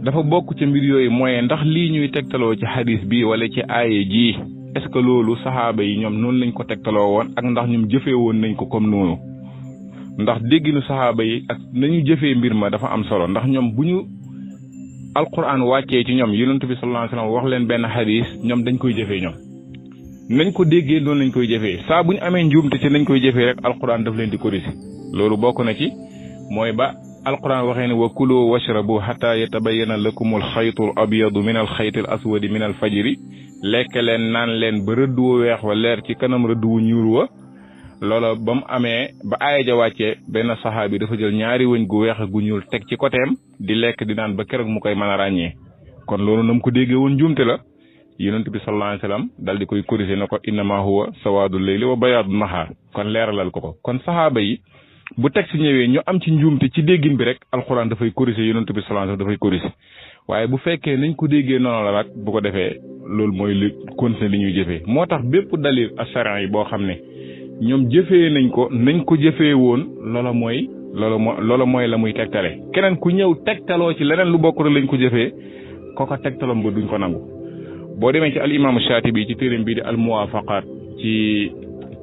dafa bokk ci mbir yooyu mooy ndax lii ñuy tegtaloo ci xadis bi wala ci aaye ji est-ce que loolu saxaaba yi ñoom noonu lañ ko tegtaloo woon ak ndax ñoom jëfee woon nañ ko comme noonu ndax dégginu saxaaba yi ak nañu jëfee mbir ma dafa am solo ndax ñoom bu ñu alquran wàccee ci ñoom yonent bi sallallahu alayhi wasallam wax leen benn xadis ñoom dañ koy jëfee ñoom nañ ko déggee noonu lañ koy jëfee saa bu ñu amee njuumte ci nañ koy jëfee rek alquran daf leen di corriger loolu bokk na ci mooy ba alquran waxee ne wa kulu washrabu xata yatabayyana lakumul xaytul abyadu min al xaytil aswadi min al fajri lekk leen naan leen ba rëdd wu weex wa leer ci kanam rëdd wu ñuul wa loola ba mu amee ba aaya ja wàccee benn saxaabi dafa jël ñaari wëñ gu weex gu ñuul teg ci côtéem di lekk di naan ba keroog mu koy mën a ràññee kon loolu na mu ko déggee woon njuumte la yonent bi sallallahu alayhi wasallam dal di koy corriger na ko innama huwa sawaadul layli wa bayaadu nahaar kon leeralal ko kon saxaaba yi bu teg si ñëwee ñu am ci njuumte ci déggin bi rek alxuraan dafay corriger yonent bi sallallahu alayhi wasallam dafay corriger waaye bu fekkee nañ ko déggee noonu la nag bu ko defee loolu mooy li continuer li ñuy jëfee moo tax bépp dalil ashari'i yi boo xam ne ñoom jëfee nañ ko jëfee woon loola mooy la muy tegtale keneen ku ñëw tegtaloo ci leneen lu bokk rek lañ ko jëfee kooko tegtaloom ba duñ ko nangu boo demee ci al imaamu Shaatibi ci téereem bii di al muwaafaqaat ci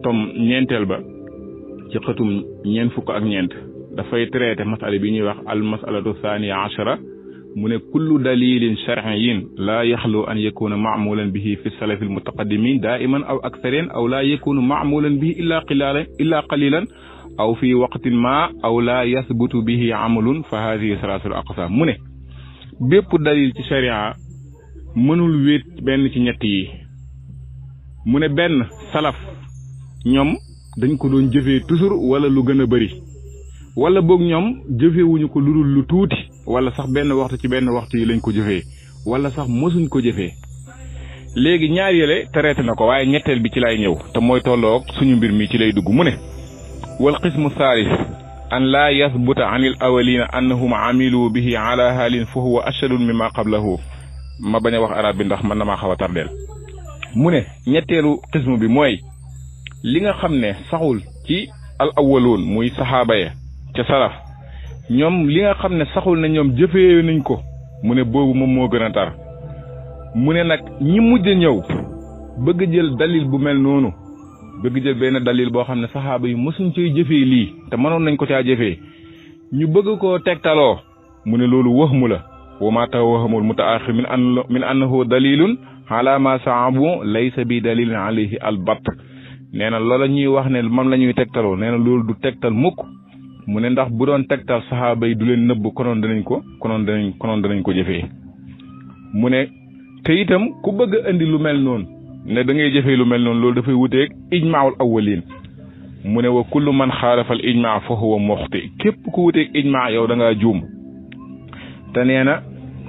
tom ñeenteel ba ci xëtum ñeent fukk ak ñeent dafay traité masala bi ñuy wax al masalatu thaniya ashara mu ne kullu dalilin shar'iyyin la yaxlu an yakuna maamulan bihi fi salafi almutaqaddimin daiman aw aktharin aw la yakunu maamulan bihi illa qalilan aw fi waqtin ma aw la yathbutu bihi amalun fa hadihi salaasul aqsam mu ne bépp dalil ci sharia mënul wéet benn ci ñett yi mu ne benn salaf ñoom dañ ko doon jëfee toujours wala lu gën a bëri wala boog ñoom jëfewuñu ko lu dul lu tuuti wala sax benn waxtu ci benn waxtu yi lañ ko jëfee wala sax mosuñ ko jëfee léegi ñaar yële traité na ko waaye ñetteel bi ci lay ñëw te mooy tolloog suñu mbir mi ci lay dugg mu ne wal qismu thalith an laa yathbuta an il awalina annahum amilu bihi ala halin fa huwa ashadun mimma qablahu ma bañ a wax arab bi ndax man na maa xaw a tardeel mu ne ñetteelu qismu bi mooy li nga xam ne saxul ci al awwaloon muy saxaaba ya ca salaf ñoom li nga xam ne saxul na ñoom jëfee nañ ko mu ne boobu moom moo gën a tar mu ne nag ñi mujj ñëw bëgg jël dalil bu mel noonu bëgg jël benn dalil boo xam ne saxaaba yi mësuñ cay jëfee lii te mënoon nañ ko caa jëfee ñu bëgg koo tegtaloo mu ne loolu wahmu la wa ma tawahhamul mutaaxir min annahu dalilun ala ma saabu laysa bi dalilin alayhi albat nee na loola ñuy wax ne moom la ñuy tegtaloo nee na loolu du tegtal mukk mu ne ndax bu doon tegtal saxaaba yi du leen nëbb konoon danañ ko jëfee mu ne te itam ku bëgg a indi lu mel noonu ne da ngay jëfee lu mel noonu loolu dafay wuteeg ijmaawul awwalin mu ne wa kullu man xaalafal ijmaa fa huwa muxti képp ku wuteeg ijmaa yow da ngaa juum te nee na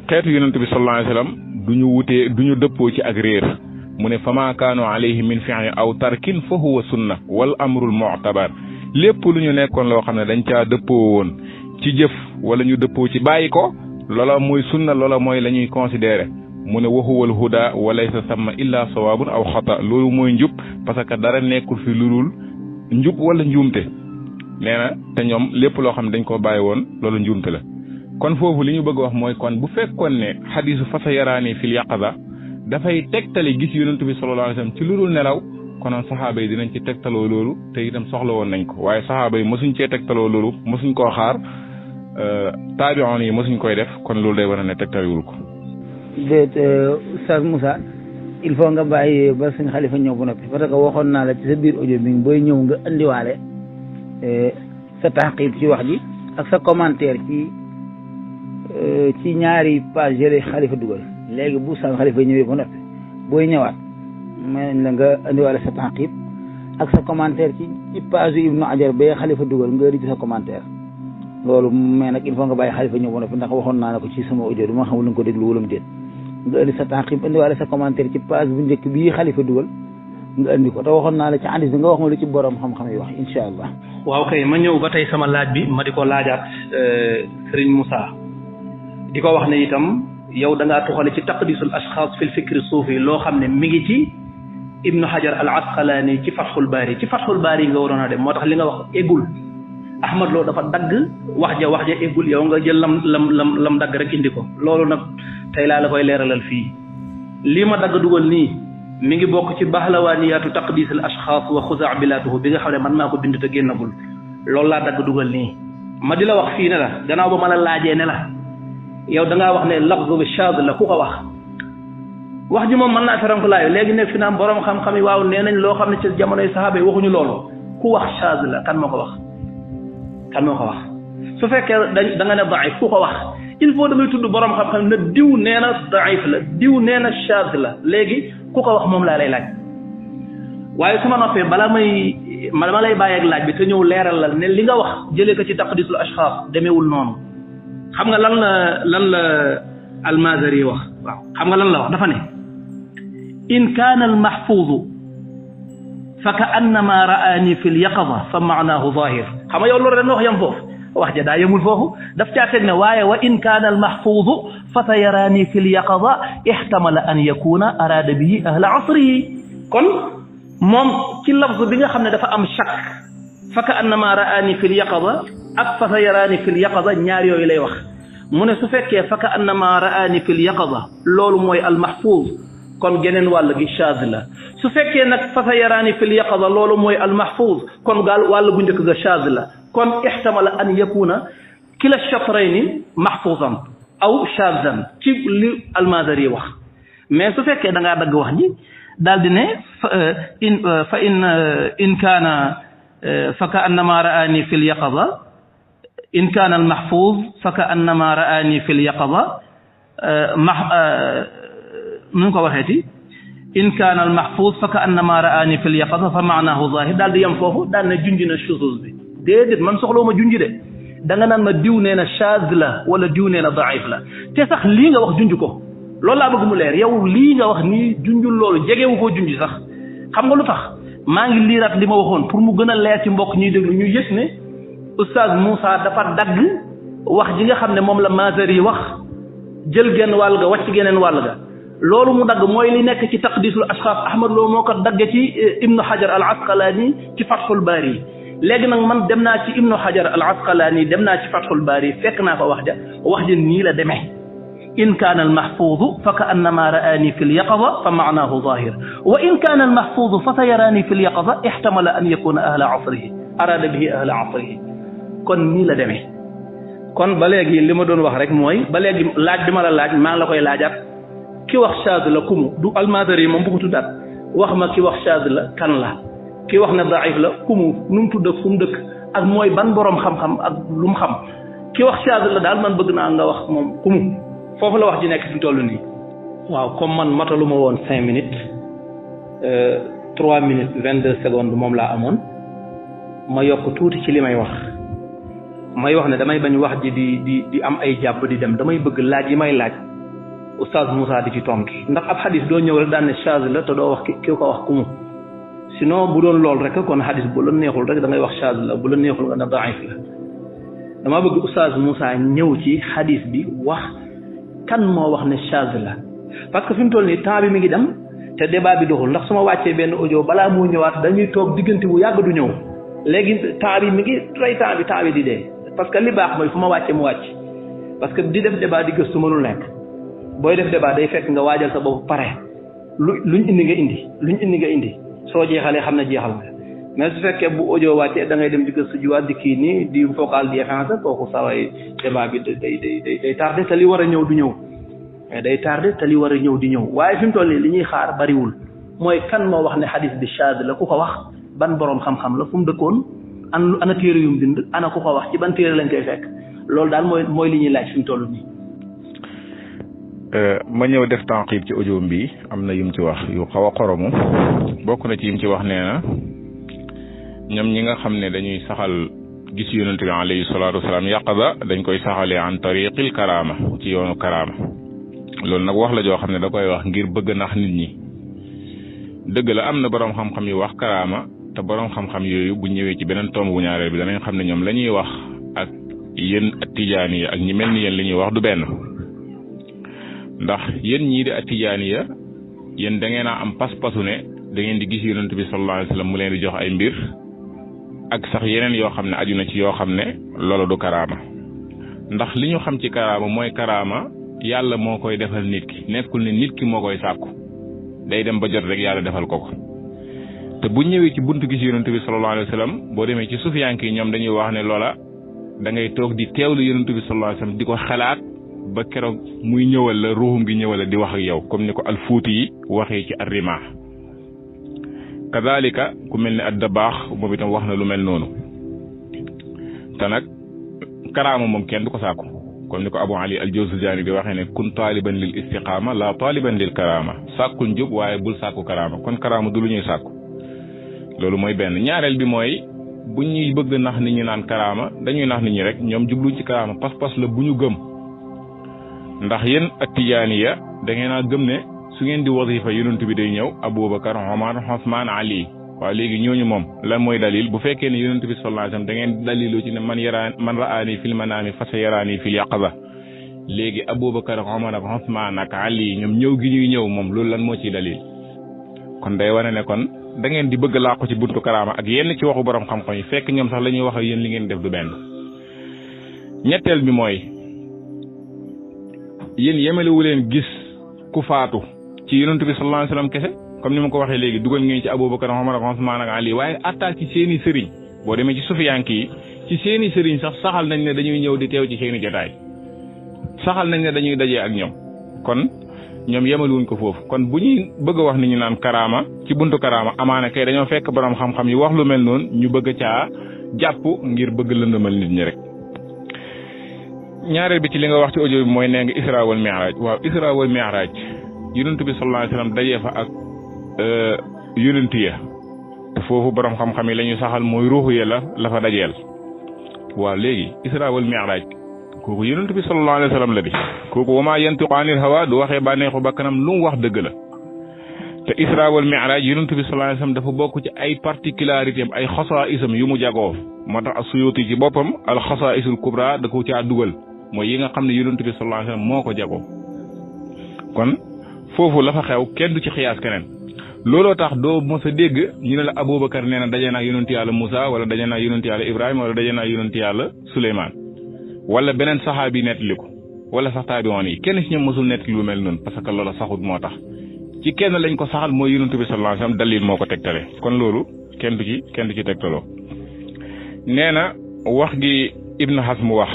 xeetu yonent bi sallallahu alayhi wasallam duñu dëppoo ci ak réer mu ne fama kaanu alayhi min fi'li aw tarkin fa huwa sunna wal amrul mu'tabar lépp lu ñu nekkoon loo xam ne dañ caa dëppoo woon ci jëf wala ñu dëppoo ci bàyyi ko loola mooy sunna loola mooy la ñuy considéré mu ne wa huwal huda wa laysa samma illa sawaabun aw xata loolu mooy njub parce que dara nekkul fi lu dul njub wala njuumte nee na te ñoom lépp loo xam ne dañ koo bàyyi woon loolu njuumte la kon foofu li ñu bëgg wax mooy kon bu fekkoon ne xadiisu fasa yaraani fil yaqaza dafay tegtale gis yonent bi sallallahu alayhi wasallam ci lu dul nelaw konoon saxaaba yi dinañ ci tegtaloo loolu te itam soxla woon nañ ko waaye saxaaba yi mosuñ cee tegtaloo loolu mosuñ koo xaar taabi'oon yi mosuñ koy def kon loolu day war a ne tegtaliwul ko. déet Oustaz Moussa il faut nga bàyyi ba sëñ Xalifa ñëw bu noppi parce que waxoon naa la ci sa biir audio bi booy ñëw nga indiwaale sa taxqiq ci wax ji ak sa commentaire ci ñaari page yële Xalifa dugal léegi bu Oustaz Xalifa ñëwee bu noppi booy ñëwaat mën la nga indiwaale sa taxqiq ak sa commentaire ci page Ibnu Hajar ba Xalifa dugal nga indi ci sa commentaire loolu mais nag il faut nga bàyyi Xalifa ñëw bu noppi ndax waxoon naa la ko ci sama audio du ma xamul nga ko déglu wala mu déet nga indi sa taxqiq indiwaale sa commentaire ci page bu njëkk bii Xalifa dugal nga indi ko te waxoon naa la ci hadis bi nga wax ma lu ci borom xam-xam yi wax incha allah. waaw kay ma ñëw ba tey sama laaj bi ma di ko laajaat Serigne Moussa di ko wax ne itam yow da ngaa tuxale ci taqdisul ashxaas fil fikri suufi loo xam ne mi ngi ci Ibnu Hajar al Asqalaani ci Fathul Baari nga waroon a dem moo tax li nga wax eggul Ahmad Lo dafa dagg wax ja eggul yow nga jël lam dagg rek indi ko loolu nag tey laa la koy leeralal fii lii ma dagg dugal nii mi ngi bokk ci bahlawaaniyaatu taqdis al ashxaas wa xuzaabilaatuhu bi nga xam ne man maa ko bind te génnagul loolu laa dagg dugal nii ma di la wax fii ne la gannaaw ba ma la laajee ne la yow da ngaa wax ne lafzu bi shaad la ku ko wax ji moom mën naa ferankulaayu léegi ne fi naam borom xam-xam yi waaw nee nañ loo xam ne ci jamonoy saxaaba yi waxuñu loolu ku wax shaad la kan moo ko wax su fekkee da nga ne daif ku ko wax il faut damay tudd borom xam-xam ne diw nee na daif la diw nee na shaad la léegi ku ko wax moom laa lay laaj waaye su ma noppee bala ma lay bàyyi ak laaj bi te ñëw leeral la ne li nga wax jëlee ko ci taqdisul ashxaas demeewul noonu xam nga lan la al-Mazari wax waaw xam nga lan la wax dafa ne in kaana al-mahfuuzu fa ka annama ra'aani fi l-yaqaza fa maanaahu zaahir xam nga yow loolu ren wax yam foofu wax ja daa yemul foofu daf caa teg ne waaye wa in kaana al-mahfuuzu fa sayaraani fi l-yaqaza ihtamala an yakuna araada bihi ahla asrihi kon moom ci lafz bi nga xam ne dafa am shakk fa ka annama ra'aani fi l-yaqaza ak fa sayaraani fi l-yaqaza ñaar yooyu lay wax mu ne su fekkee fa ka annama ra'aani fi l-yaqaza loolu mooy al-mahfuuz kon geneen wàll gi shaaz la su fekkee nag fa sa yaraani fil yaqaza loolu mooy al mahfuz kon gaal wàll bu njëkk ga shaaz la kon ihtamala an yakuna kila shatrayni mahfuzan aw shaazan ci li al-Maazari wax mais su fekkee da ngaa dagg wax ji daal di ne in kaana fa ka annama ra'ani fil yaqaza in kaana al mahfuz fa ka annama ra'ani fil yaqaza nu ko waxeeti in kaana al mahfuz fa ka annama ra'ani fil yaqaza fa maanahu zahir daal di yem foofu daal ne junj na shuzuz bi déedéet man soxloo ma junj de da nga naan ma diw nee na shaaz la wala diw nee na daif la te sax lii nga wax junj ko loolu laa bëgg mu leer yow lii nga wax nii junjul loolu jegewu koo junj sax xam nga lu tax maa ngi liiraat li ma waxoon pour mu gën a leer ci mbokk ñuy déglu ñu yëg ne oustaz Moussa dafa dagg wax ji nga xam ne moom la Maazari wax jël genn wàll ga wàcc geneen wàll ga loolu mu dagg mooy li nekk ci taqdisul ashxaas Ahmad Lo moo ko dagge ci Ibnu Hajar al Asqalaani ci Fathul Baari léegi nag man dem naa ci Ibnu Hajar al Asqalaani dem naa ci Fathul Baari fekk naa fa wax ja nii la demee in kaana al mahfuuzu fa ka annama ra'aani fi l yaqaza fa maanaahu zaahir wa in kaana al mahfuuzu fa sa yaraani fi l yaqaza ihtamala an yakuna ahla asrihi araada bihi ahla asrihi kon nii la demee kon ba léegi li ma doon wax rek mooy ba léegi laaj bi ma la laaj maa ngi la koy laajaat ki wax shaaz la kumu du al-Maazari moom bu ko tuddaat wax ma ki wax shaaz la kan la ki wax ne daif la kumu nu mu tudd ak fu mu dëkk ak mooy ban borom xam-xam ak lu mu xam ki wax shaaz la daal man bëgg naa nga wax moom kumu foofu la wax ji nekk fi mu toll nii. waaw comme man matalu ma woon 5 minutes 3 minutes 22 secondes moom laa amoon ma yokk tuuti ci li may wax ne damay bañ wax ji di am ay jàpp di dem damay bëgg laaj yi may laaj oustaz Moussa di ci tontu ndax ab xadis doo ñëw rek daan ne shaaz la te doo wax ki ko wax kumu sinon bu doon lool rek kon xadis bu la neexul rek da ngay wax shaaz la bu la neexul nga ne daif la dama bëgg oustaz Moussa ñëw ci xadis bi wax kan moo wax ne shaaz la parce que fi mu toll nii temps bi mi ngi dem te débat bi doxul ndax su ma wàccee benn audio balaa moo ñëwaat dañuy toog diggante bu yàgg du ñëw léegi temps bi mi ngi rey temps bi di dee parce que li baax mooy fu ma wàccee mu wàcc parce que di def débat di gëstu mënul nekk booy def débat day fekk nga waajal sa bopp pare luñ indi nga indi soo jeexalee xam ne jeexal nga mais su fekkee bu audio wàccee da ngay dem di gëstu jiwaat di kii nii di focal di effacé kooku saway débat bi day tardé te li war a ñëw du ñëw mais day tardé te li war a ñëw di ñëw waaye fi mu toll nii li ñuy xaar bariwul mooy kan moo wax ne xadis bi shaaz la ku ko wax ban boroom xam-xam la fu mu dëkkoon ana téere yu mu bind ana ku ko wax ci ban téere lañ koy fekk loolu daal mooy li ñuy laaj fi mu toll nii. ma ñëw def tanqib ci audio bi am na yum ci wax yu xaw a xoromu bokk na ci yum ci wax nee na ñoom ñi nga xam ne dañuy saxal gis yonent bi alayhi salaatu wasalaam yaqaza dañ koy saxalee an tariqil karaama ci yoonu karaama loolu nag wax la joo xam ne da koy wax ngir bëgg nax nit ñi dëgg la am na boroom xam-xam yu wax karaama te boroom xam-xam yooyu bu ñëwee ci beneen tomb bu ñaareel bi danañ xam ne ñoom la ñuy wax ak yéen atijaani ya ak ñi mel ni yéen li ñuy wax du benn ndax yéen ñii di atijaani ya yéen da ngeen a am pas-pasu ne da ngeen di gis yonent bi sallallahu alayhi wa sallam mu leen di jox ay mbir ak sax yeneen yoo xam ne aju na ci yoo xam ne loolu du karaama ndax li ñu xam ci karaama mooy karaama yàlla moo koy defal nit ki nekkul ne nit ki moo koy sàkku day dem ba jot rek yàlla defal ko te bu ñëwee ci buntu gis yonent bi sallallahu alayhi wa sallam boo demee ci sufiyanke yi ñoom dañuy wax ne loola da ngay toog di teewlu yonent bi sallallahu alayhi wa sallam di ko xalaat ba keroog muy ñëwal la ruuxum gi ñëwal la di wax ak yow comme ni ko alfuuti yi waxee ci arrima kadalika ku mel ne addabaax moom itam wax na lu mel noonu te nag karaama moom kenn du ko sàkku comme ni ko Abu Ali al-Jawzajani di waxee ne kun taaliban lil istiqaama la taaliban lil karaama sàkkul njub waaye bul sàkku karaama kon karaama du lu ñuy sàkku loolu mooy benn ñaareel bi mooy bu ñuy bëgg nax nit ñi naan karaama dañuy nax nit ñi rek ñoom jubluñ ci karaama pas-pas la bu ñu gëm ndax yéen atijaaniya da ngeen a gëm ne su ngeen di wasifa yonent bi day ñëw Aboubacar Omar Ousmane Ali waaw léegi ñooñu moom lan mooy dalil bu fekkee ne yonent bi sallallahu alayhi wasallam da ngeen daliloo ci ne man raani fil manaami fa sayaraani fil yaqaza léegi Aboubacar Omar ak Ousmane ak Ali ñoom ñëw gi ñuy ñëw moom loolu lan moo ciy dalil kon day wane ne kon da ngeen di bëgg làqu ci buntu karaama ak yenn ci waxu borom xam-xam yi fekk ñoom sax la ñuy wax ak yéen li ngeen def du benn ñetteel bi mooy yéen yemelewu leen gis ku faatu ci yonent bi sallallahu alayhi wasallam kese comme ni ma ko waxee léegi dugal ngeen ci Abubakar Omar ak Usmaan ak Ali waaye attaque ci seeni sëriñ boo demee ci sufiyank yi ci seeni sëriñ sax saxal nañ ne dañuy ñëw di teew ci seeni jotaay saxal nañ ne dañuy dajee ak ñoom kon ñoom yemaluwuñ ko foofu kon bu ñuy bëgg a wax ni ñu naan karaama ci buntu karaama amaana kay dañoo fekk borom xam-xam yi wax lu mel noonu ñu bëgg caa jàpp ngir bëgg lëndëmal nit ñi rek. ñaareel bi ci li nga wax ci audio bi mooy nee nga Isra wal Mi'raj waaw Isra wal Mi'raj yonent bi sallallahu alayhi wasallam dajee fa ak yonent ya te foofu borom xam-xam yi la ñu saxal mooy ruuxu ya la fa dajeel waaw léegi Isra wal Mi'raj kooku yonent bi sallallahu alayhi wasallam la di kooku wa maa yantiqu anil hawa du waxee bànneexu bakkanam lu mu wax dëgg la te Isra wal Mi'raj yonent bi sallallahu alayhi wasallam dafa bokk ci ay particularités ay xasaa'isam yu mu jagoo moo tax as-Suyuti ci boppam al xasaa'isul kubra da ko caa dugal mooy yi nga xam ne yonent bi sallallahu alayhi wasallam moo ko jagoo kon foofu la fa xew kenn du ci xiyaas keneen looloo tax doo mos a dégg ñu ne la Abubakar nee na daje naa yonent yàlla Moussa wala daje naa yonent yàlla Ibrahima wala daje naa yonent yàlla Souleymane wala beneen saxaabi nettali ko wala sax taabiwoon yi kenn ci ñoom mosul nettali lu mel noonu parce que loola saxut moo tax ci kenn lañ ko saxal mooy yonent bi sallallahu alayhi wasallam dalil moo ko tegtale kon loolu kenn du ci tegtaloo nee na wax gi Ibn Hazm wax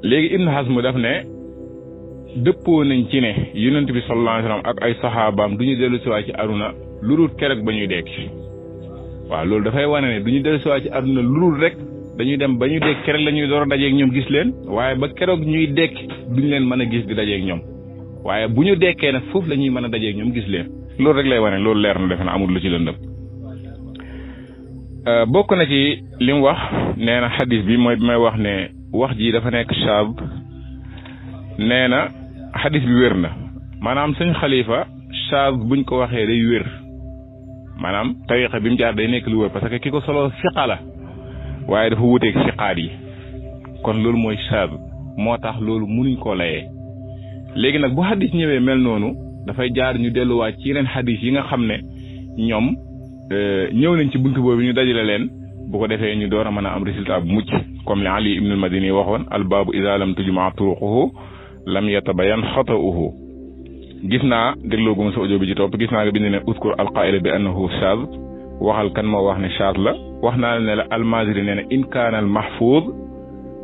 léegi Ibn Hazm daf ne dëppoo nañ ci ne yonent bi sallallahu alayhi wasallam ak ay saxaabaam du ñu dellu si waat ci aduna lu dul keroog ba ñuy dekk waaw loolu dafay wane ne du ñu dellu si waat ci aduna lu dul rek dañuy dem ba ñu dekk keroog la ñuy door a dajeeg ñoom gis leen waaye ba keroog ñuy dekk duñ leen mën a gis di dajeeg ñoom waaye bu ñu dekkee nag foofu la ñuy mën a dajeeg ñoom gis leen loolu rek lay wane loolu leer na defe na amul lu ci lëndëm bokk na ci li mu wax nee na xadis bi mooy bi may wax ne wax ji dafa nekk shaab nee na xadis bi wér na maanaam sëñ xalifa shaab buñ ko waxee day wér maanaam tariqa bi mu jaar day nekk lu wér parce que ki ko solo siqa la waaye dafa wuteeg siqaat yi kon loolu mooy shaab moo tax loolu munuñ koo layee léegi nag bu xadis ñëwee mel noonu dafay jaar ñu delluwaat ci yeneen xadis yi nga xam ne ñoom ñëw nañ ci buntu boobu ñu dajale leen bu ko defee ñu door a mën a am résultat bu mucc comme li Ali ibn al-Madini waxoon albaabu iza lam tujma turuquhu lam yatabayan xata'uhu gis naa dégloo guma sa audio bi ci topp gis naa nga bind ne uskur alqaa'ila bi annahu shaaz waxal kan moo wax ne shaaz la wax naa ne la almaziri nee na in kaana al mahfuz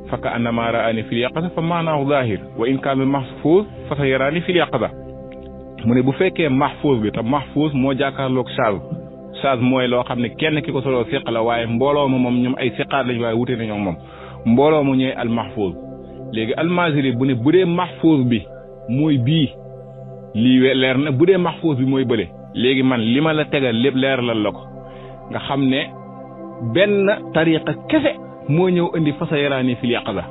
fa ka annama raani fil yaqaza fa maanaahu zaahir wa in kaana al mahfuz fa sa yaraani fil yaqaza mu ne bu fekkee mahfuz bi te mahfuz moo jàkkaarloog shaaz mooy loo xam ne kenn ki ko soloo siq la waaye mbooloo ma moom ñoom ay siqaat lañ waaye wute nañoo moom mbooloo mu ñooy al mahfuz léegi almaziri bu ne bu dee mahfuz bi mooy bii lii leer na bu dee mahfuz bi mooy bële léegi man li ma la tegal lépp leeralal la ko nga xam ne benn tariqa kese moo ñëw indi fasa yaraani fil yaqaza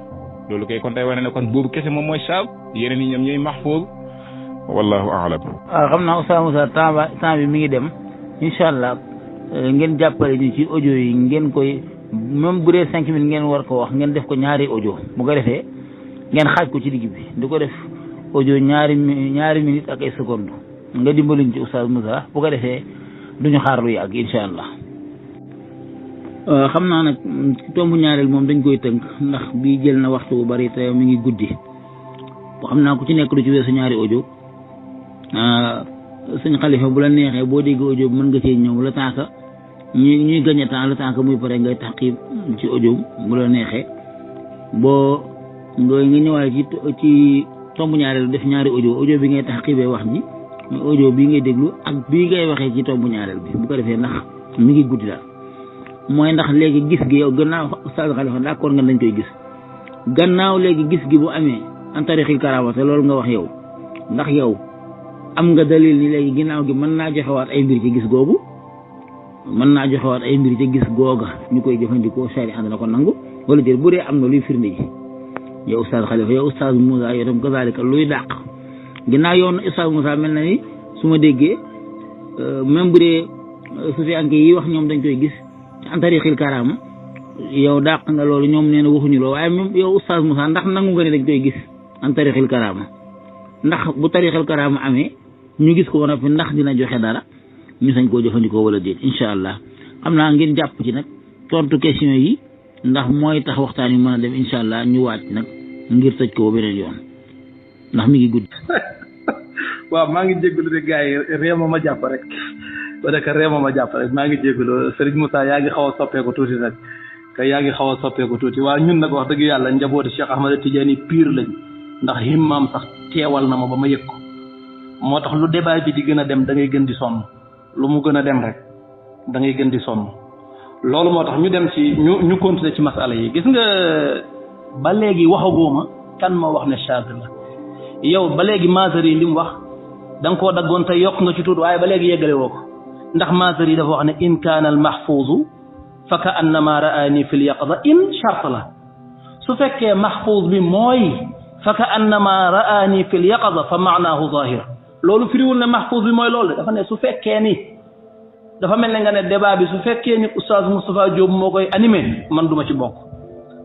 loolu kay kon tey wane ne kon boobu kese moom mooy shaaz yeneen yi ñoom ñooy mahfuz wallahu a'lam. waaw xam naa Oustaz Moussa temps bi mi ngi dem incha allah ngeen jàppale ñu ci audio yi ngeen koy même bu dee 5 minutes ngeen war ko wax ngeen def ko ñaari audio bu ko defee ngeen xaaj ko ci digg bi di ko def audio ñaari minutes ak ay secondes nga dimbaluñ ci Oustaz Moussa bu ko defee duñu xaar lu yàgg incha allah. xam naa nag tombu ñaareel moom dañ koy tënk ndax bii jël na waxtu bu bari te mi ngi guddi xam naa ku ci nekk du ci weesu ñaari audio sëñ Xalifa bu la neexee boo dégg audio bi mën nga cee ñëw la temps que ñuy gagné temps le temps que muy pare ngay taxqiib ci audio bu la neexee boo nga ñëwaale ci tombu ñaareel def ñaari audio bi ngay taxqiibee wax ji audio bii ngay déglu ak bii ngay waxee ci tombu ñaareel bi bu ko defee ndax mi ngi guddi daal mooy ndax léegi gis gi yow gannaaw Oustaz Khalifa d'accord nga dañ koy gis gannaaw léegi gis gi bu amee an tarixil karaama te loolu nga wax yow ndax yow am nga dalil ni léegi ginnaaw gi mën naa joxewaat ay mbir ci gis googu mën naa joxewaat ay mbir ci gis googa ñu koy jëfandikoo sari ànd na ko nangu wala déet bu dee am na luy firnde ji yow Oustaz Khalifa yow Oustaz Moussa yow tam kazalika luy dàq ginnaaw yow Oustaz Moussa mel na ni su ma déggee même bu dee sufiyanke yi wax ñoom dañ koy gis an tarixil karaama yow dàq nga loolu ñoom nee na waxuñu loolu waaye même yow Oustaz Moussa ndax nangu nga ne dañ koy gis an tarixil karaama ndax bu tarixil karaama amee ñu gis ko woon fi ndax dina joxe dara ñu sañ koo jëfandikoo wala déet incha allah xam naa ngeen jàpp ci nag tontu question yi ndax mooy tax waxtaan yi mën a dem incha allah ñu waaj nag ngir tëj ko beneen yoon ndax mi ngi guddi. waaw maa ngi jégalu rek gars yi réema ma jàpp rek ba nekk réema ma jàpp rek maa ngi jégalu Serigne Moussa yaa ngi xaw a soppeeku tuuti nag kay yaa ngi xaw a soppeeku tuuti waaw ñun nag wax dëgg yàlla njabooti Cheikh Ahmad Tidiane pire lañ ndax himmaam sax teewal na ma ba ma yëg ko moo tax lu débat bi di gën a dem da ngay gën di sonn lu mu gën a dem rek da ngay gën di sonn loolu moo tax ñu dem ci ñu continuer ci masala yi gis nga ba léegi waxagooma kan moo wax ne shaad la yow ba léegi Maazari li mu wax da nga koo daggoon te yokk nga ci tuut waaye ba léegi yeggale woo ko ndax Maazari dafa wax ne in kaana al mahfuuzu fa ka annama ra'ani fil yaqza in shart la su fekkee mahfuuz bi mooy fa ka annama ra'ani fil yaqza fa maanaahu zahir loolu firiwul ne mahfuuz bi mooy loolu dafa ne su fekkee ni dafa mel ne nga ne débat bi su fekkee ni oustaz Moustapha Diop moo koy animé man duma ci bokk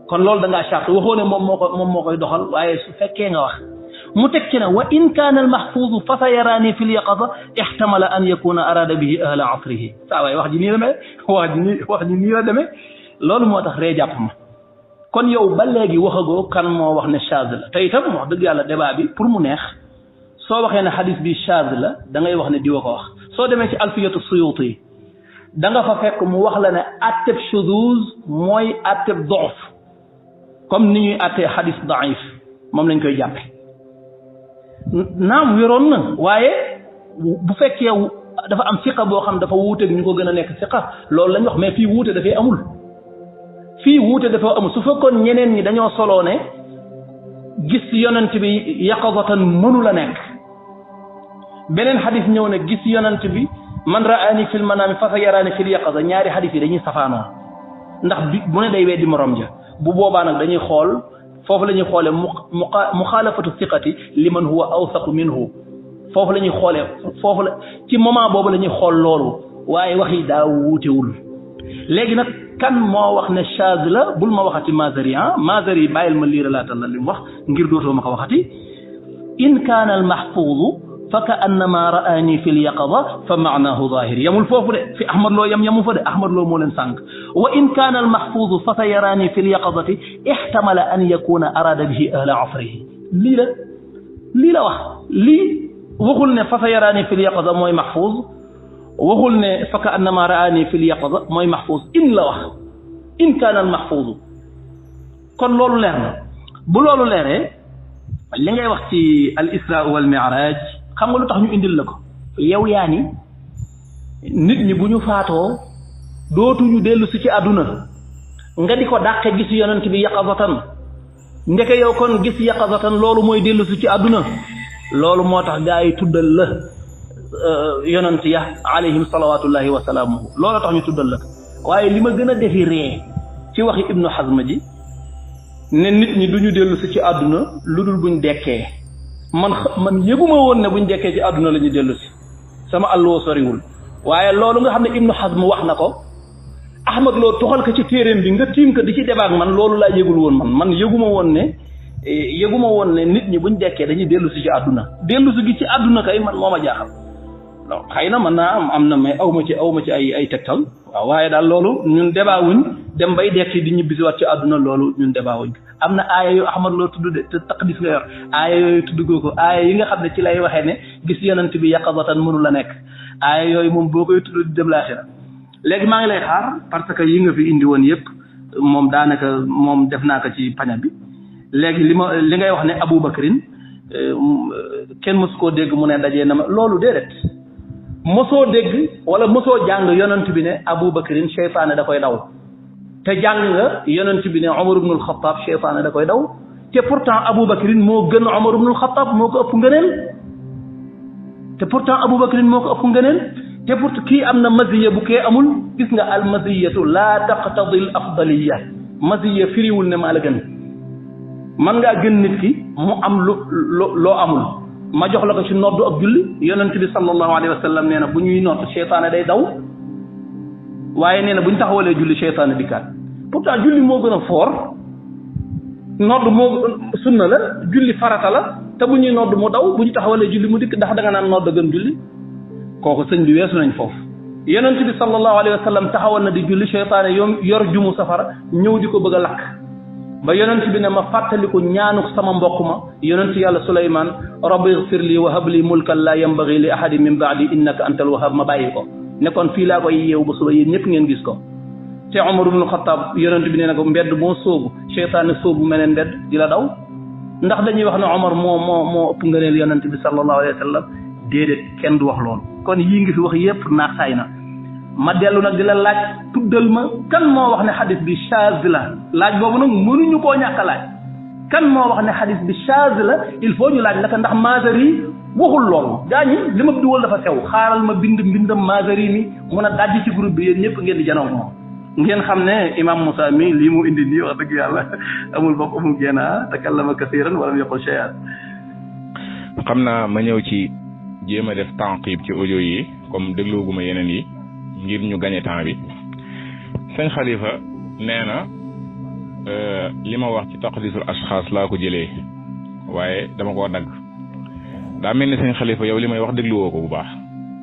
kon loolu da ngaa charte waxoo ne moom moo koy doxal waaye su fekkee nga wax mu teg ci ne wa in kaana al mahfuuzu fa sa yaraani fil yaqaza ihtamala an yakuna arada bihi ahla asrihi saa waay wax ji nii la demee wax ji nii la demee loolu moo tax ree jàpp ma kon yow ba léegi waxagoo kan moo wax ne shaaz la te itam wax dëgg yàlla débat bi pour mu neex soo waxee ne xadis bi shaaz la da ngay wax ne diwa ko wax soo demee ci alfiyatu suyuti da nga fa fekk mu wax la ne atteb shuzuz mooy atteb dof comme ni ñuy attee xadis daif moom lañ koy jàppe naam wéroon na waaye bu fekkee dafa am siqa boo xam dafa wuuteeg ñu ko gën a nekk siqa loolu lañ wax mais fii wuute dafay amul fii wuute dafa amul su fekkoon ñeneen ñi dañoo soloo ne gis yonent bi yaqazatan mënu la nekk beneen xadis ñëw ne gis yonent bi man ra'ani fil manami fa sayarani fil yaqaza ñaari xadis yi dañuy safaanoo ndax bi bu ne day weddi morom ja bu boobaa nag dañuy xool foofu la ñuy xoolee muxaalafatu siqati liman huwa awsaqu minhu foofu la ñuy xoolee foofu la ci moment boobu la ñuy xool loolu waaye wax yi daa wuutewul léegi nag kan moo wax ne shaaz la bul ma waxati Maazari Maazari bàyyil ma liiralaatal la li mu wax ngir dootoo ma ko waxati in kaana al mahfuuzu fa ka annama ra'ani fil yaqaza fa maanaahu zahir yamul foofu de fi Ahmad Lo yamu fa de Ahmad Lo moo leen sànq wa in kaana al mahfuuzu fa sa yaraani fil yaqazati ihtamala an yakuna arada bihi ahla asrihi lii la wax lii waxul ne fa sa yaraani fil yaqaza mooy mahfuuz waxul ne fa ka annama ra'ani fil yaqaza mooy mahfuuz in la wax in kaana al mahfuuzu kon loolu leer na bu loolu leeree li ngay wax ci al isra wal mi'raj xam nga lu tax ñu indil la ko yow yaa ni nit ñi bu ñu faatoo dootuñu dellu si ci àdduna nga di ko dàqe gis yonent bi yaqazatan ndeke yow kon gis yaqazatan loolu mooy dellu si ci àdduna loolu moo tax gaa yi tuddal la yonent ya alayhim salawatullahi wa salaamuhu loolu tax ñu tuddal la waaye li ma gën a defi ree ci waxi Ibnu Hazm ji ne nit ñi duñu dellu si ci àdduna lu dul buñ dekkee man yëguma woon ne buñ dekkee ci àdduna la ñu dellu si sama àlluwa soriwul waaye loolu nga xam ne Ibnu Hazm wax na ko Ahmad Lo tuxal ko ci téeréem bi nga tiim ko di ci débat ak man loolu laa yëgul woon man yëguma woon ne nit ñi buñ dekkee dañuy dellu si ci àdduna dellu si gi ci àdduna kay man moo ma jaaxal donc xëy na mën naa am na mais awma ci ay tegtal waaw waaye daal loolu ñun débat wuñ dem bay dekki di ñibbisiwaat ci àdduna loolu ñun débat wuñ am na aaya yu Ahmad Lo tudd de te taqdis nga yor aaya yooyu tudd goo ko aaya yi nga xam ne ci lay waxee ne gis yonent bi yaqazatan mënu la nekk aaya yooyu moom boo koy tudd di dem laaxira léegi maa ngi lay xaar parce que yi nga fi indi woon yëpp moom daanaka moom def naa ko ci paña bi léegi li ngay wax ne Abu Bakrin kenn mësu koo dégg mu ne dajee na ma loolu déedéet mosoo dégg wala mosoo jàng yonent bi ne Abu Bakrin seytaane da koy daw te jàng nga yonent bi ne Omar ibnul Xattaab seytaane da koy daw te pourtant Abu Bakrin moo gën Omar ibnul Xattaab moo ko ëpp ngëneel te pourtant Abu Bakrin moo ko ëpp ngëneel te pourtant kii am na maziya bu kee amul gis nga al maziyatu laa taqtadi al afdaliya maziya firiwul ne maa la gën man ngaa gën nit ki mu am loo amul ma jox la ko ci noddu ak julli yonent bi sallallahu alayhi wa sallam nee na bu ñuy nodd seytaane day daw waaye nee na bu ñu taxawalee julli seytaane dikkaat pourtant julli moo gën a foor nodd moo sunna la julli farata la te bu ñuy nodd mu daw bu ñu taxawalee julli mu dikk ndax da nga naan nodd gën julli kooku sëñ bi weesu nañ foofu yonent bi sallallahu alayhi wa sallam taxawal na di julli seytaane yor jumu safara ñëw di ko bëgg a lakk ba yonent bi ne ma fàttaliku ñaanu sama mbokk ma yonent yàlla Suleymaan rabbi ighfir li wa hab li mulkan la yanbaghi li ahadin min ba'di innaka antal wahhab ma bàyyi ko ne kon fii laa koy yeewu ba suba yéen ñëpp ngeen gis ko. te Umar ibn Khattab yonent bi ne na ko mbedd moo sóobu seytaane sóobu meneen mbedd di la daw ndax dañuy wax ne Umar moo ëpp ngëneel yonent bi sallallahu alayhi wa sallam déedéet kenn du wax loolu. kon yii ngi fi wax yëpp naax saay na ma dellu nag di la laaj tuddal ma kan moo wax ne xadis bi shaaz la laaj boobu nag mënuñu koo ñàkk a laaj kan moo wax ne xadis bi shaaz la il faut ñu laaj naka ndax Maazari waxul loolu gaa ñi li ma duwal dafa sew xaaral ma mbindam Maazari mi mun a dajji ci groupe bi yéen ñëpp ngeen di janoog moom ngeen xam ne imam Moussa mi lii mu indi nii wax dëgg yàlla amul bopp amul génn takallama kasiran walam yaqul shay'an. xam naa ma ñëw ci jéem a def tanqib ci audio yi comme déglooguma yeneen yi ngir ñu gagné temps bi sëñ Khalifa nee na li ma wax ci taqdisul ashxaas laa ko jëlee waaye dama koo dagg daa mel ni sëñ Khalifa yow li may wax dégluwoo ko bu baax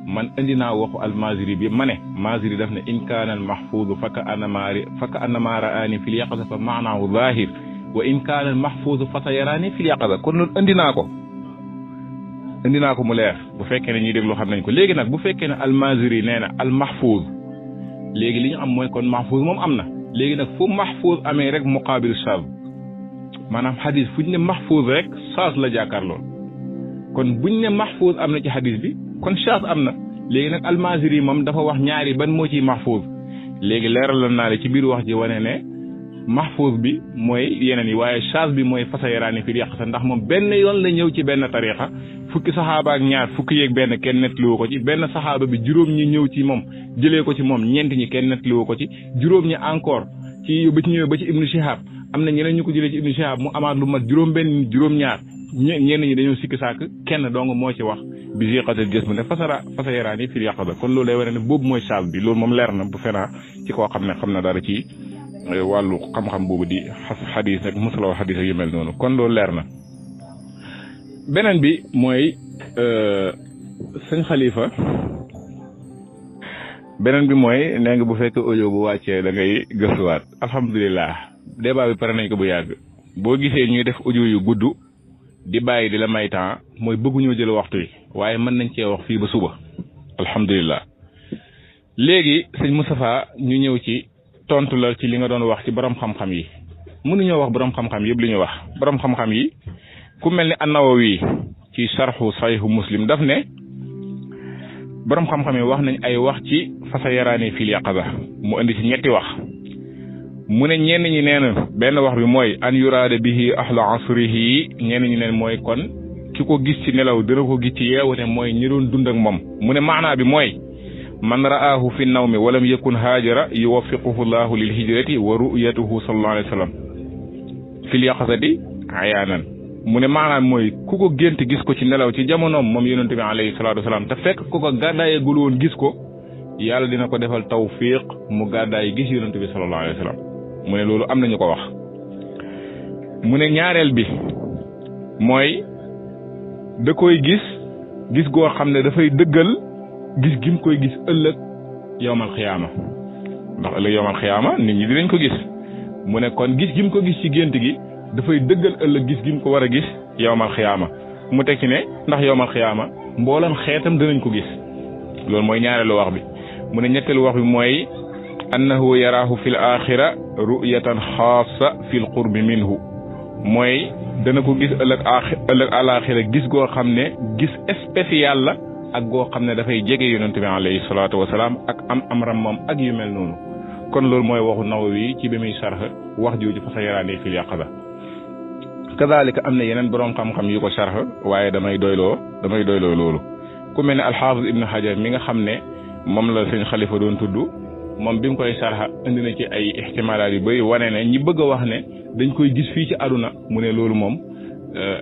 man indi naa waxu al-Maaziri bi ma ne Maaziri daf ne in kaana al-mahfuuzu fa ka'annamaa ra'aani fil yaqaza fa maanaahu zaahir wa in kaana al-mahfuuzu fa sayaraani fil yaqaza kon loolu indi naa ko mu leer bu fekkee ne ñuy déglu xam nañ ko léegi nag bu fekkee ne al-Maaziri nee na al-mahfuuz léegi li ñu am mooy kon mahfuuz moom am na léegi nag fu mahfuuz amee rek muqaabil shaaz maanaam xadis fu ñu ne mahfuuz rek shaaz la jàkkaarloo kon buñ ne mahfuuz am na ci xadis bi kon shaaz am na léegi nag al-Maaziri moom dafa wax ñaari ban moo ciy mahfuuz léegi leeral naa la ci biir wax ji wane ne mahfuuz bi mooy yeneen yi waaye shaaz bi mooy fasayaraani fi yaqasa ndax moom benn yoon la ñëw ci benn tariqa fukki saxaaba ak ñaar fukki yeeg benn kenn nettaliwu ko ci benn saxaaba bi juróom ñi ñëw ci moom jëlee ko ci moom ñeent ñi kenn nettaliwu ko ci juróom ñi encore ci ba ci ñëwee ba ci Ibnu Shihab am na ñeneen ñu ko jëlee ci Ibnu Shihab mu amaat lu mat juróom benn juróom ñaar ñenn ñi dañoo sikki sàkk kenn dong moo ci wax bi ziqatal gis mu ne fasayaraani fi yaqasa kon loolu lay wane ne boobu mooy shaaz bi loolu moom leer na bu fenaa ci koo xam ne xam na dara ci wàllu xam-xam boobu di xadis ak musalaw xadis ak yu mel noonu kon loolu leer na beneen bi mooy sëñ Khalifa beneen bi mooy nee nga bu fekkee audio bu wàccee da ngay gëstuwaat alhamdulilah débat bi pare nañ ko bu yàgg boo gisee ñuy def audio yu gudd di bàyyi di la may temps mooy bëgguñoo jël waxtu yi waaye mën nañ cee wax fii ba suba alhamdulilah léegi sëñ Moustapha ñu ñëw ci tontu la ci li nga doon wax ci borom xam-xam yi mënuñoo wax borom xam-xam yëpp li ñu wax borom xam-xam yi ku mel ni an-Nawawi ci sarxu sahihu Muslim daf ne borom xam-xam yi wax nañ ay wax ci fasayaraani fil yaqaza mu indi ci ñetti wax mu ne ñenn ñi nee na benn wax bi mooy an yuraada bihi ahla asrihi ñenn ñi neen mooy kon ki ko gis ci nelaw dina ko gis ci yeewute mooy ñi doon dund ak moom mu ne maanaa bi mooy man ra'aahu fi nawmi walam yakun haajara yuwaffiquhu llahu lil hijrati wa ru'yatuhu sallallahu alayhi wa sallam fil yaqazati ayaanan mu ne maanaam mooy ku ko gént gis ko ci nelaw ci jamonoom moom yonent bi alayhi salaatu wa salaam te fekk ku ko gàddaayegul woon gis ko yàlla dina ko defal tawfiq mu gàddaay gis yonent bi sallallahu alayhi wa sallam mu ne loolu am nañu ko wax mu ne ñaareel bi mooy da koy gis goo xam ne dafay dëggal gis gim koy gis ëllëg yowmal xiyaama ndax ëllëg yowmal xiyaama nit ñi dinañ ko gis mu ne kon gis gim ko gis ci gént gi dafay dëggal ëllëg gis gim ko war a gis yowmal xiyaama mu teg ci ne ndax yowmal xiyaama mboolam xeetam dinañ ko gis loolu mooy ñaareelu wax bi mu ne ñetteelu wax bi mooy annahu yaraahu fil axira ru'yatan xaasa fil qurbi minhu mooy dana ko gis ëllëg alaxira gis goo xam ne gis spécial la ak goo xam ne dafay jege yonent bi alayhi salaatu wasalaam ak am moom ak yu mel noonu kon loolu mooy waxu Nawawi ci bi muy sarx wax jooju fasayaraani fil yaqaza kadalika am na yeneen boroom xam-xam yu ko sarx waaye damay doyloo loolu ku mel ne alxaafis ibnu Hajar mi nga xam ne moom la sëñ Xalifa doon tudd moom bi mu koy sarxa indi na ci ay ihtimaalaat yu bëri wane ne ñi bëgg a wax ne dañ koy gis fii ci àdduna mu ne loolu moom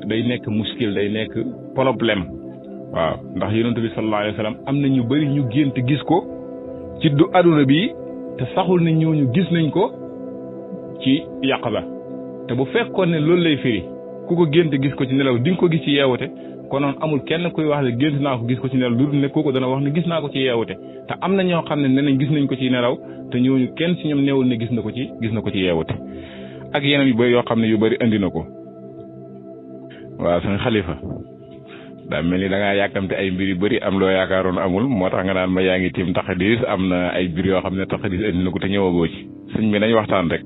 day nekk muskil day nekk problème waaw ndax yonent bi sallallahu alayhi wa sallam am na ñu bëri ñu gént gis ko ci du àdduna bi te saxul ne ñooñu gis nañ ko ci yaqaza te bu fekkoon ne loolu lay firi ku ko gént gis ko ci nelaw di nga ko gis ci yeewute konoon amul kenn kuy wax ne gént naa ko gis ko ci nelaw lu dul ne kooku dana wax ne gis naa ko ci yeewute te am na ñoo xam ne nee nañ gis nañ ko ci nelaw te ñooñu kenn ci ñoom neewul ne gis na ko ci yeewute ak yeneen yu bëri yoo xam ne yu bëri andi na ko. waaw sëñ Xalifa daa mel ni da ngaa yàkkamte ay mbir yu bëri am loo yaakaaroon amul moo tax nga naan ma yaa ngi tiim taxadis am na ay mbir yoo xam ne taxadis andi na ko te ñëwagoo ci sëñ bi nañ waxtaan rek.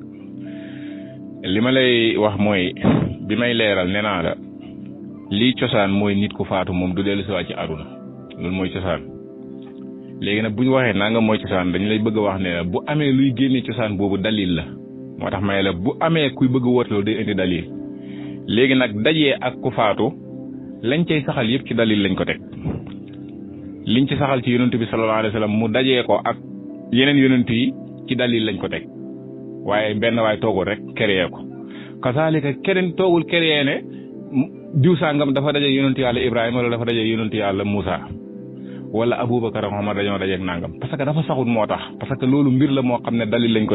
li ma lay wax mooy bi may leeral nee naa la lii cosaan mooy nit ku faatu moom du dellu si waat ci àdduna loolu mooy cosaan léegi nag bu ñu waxee nanga mooy cosaan dañu lay bëgg a wax ne la bu amee luy génne cosaan boobu dalil la moo tax may la bu amee kuy bëgg a woote loolu day indi dalil léegi nag dajee ak ku faatu lañ cay saxal yëpp ci dalil lañ ko teg liñ ci saxal ci yonent bi sallallahu alayhi wa sallam mu dajee ko ak yeneen yonent yi ci dalil lañ ko teg waaye benn waay toogul rek créé ko kasaalika keneen toogul créé ne diw sàngam dafa daje yonent yàlla Ibrahima wala dafa daje yonent yàlla Moussa wala Aboubacar Omar dañoo dajeeg nangam parce que dafa saxul moo tax parce que loolu mbir la moo xam ne dalil lañ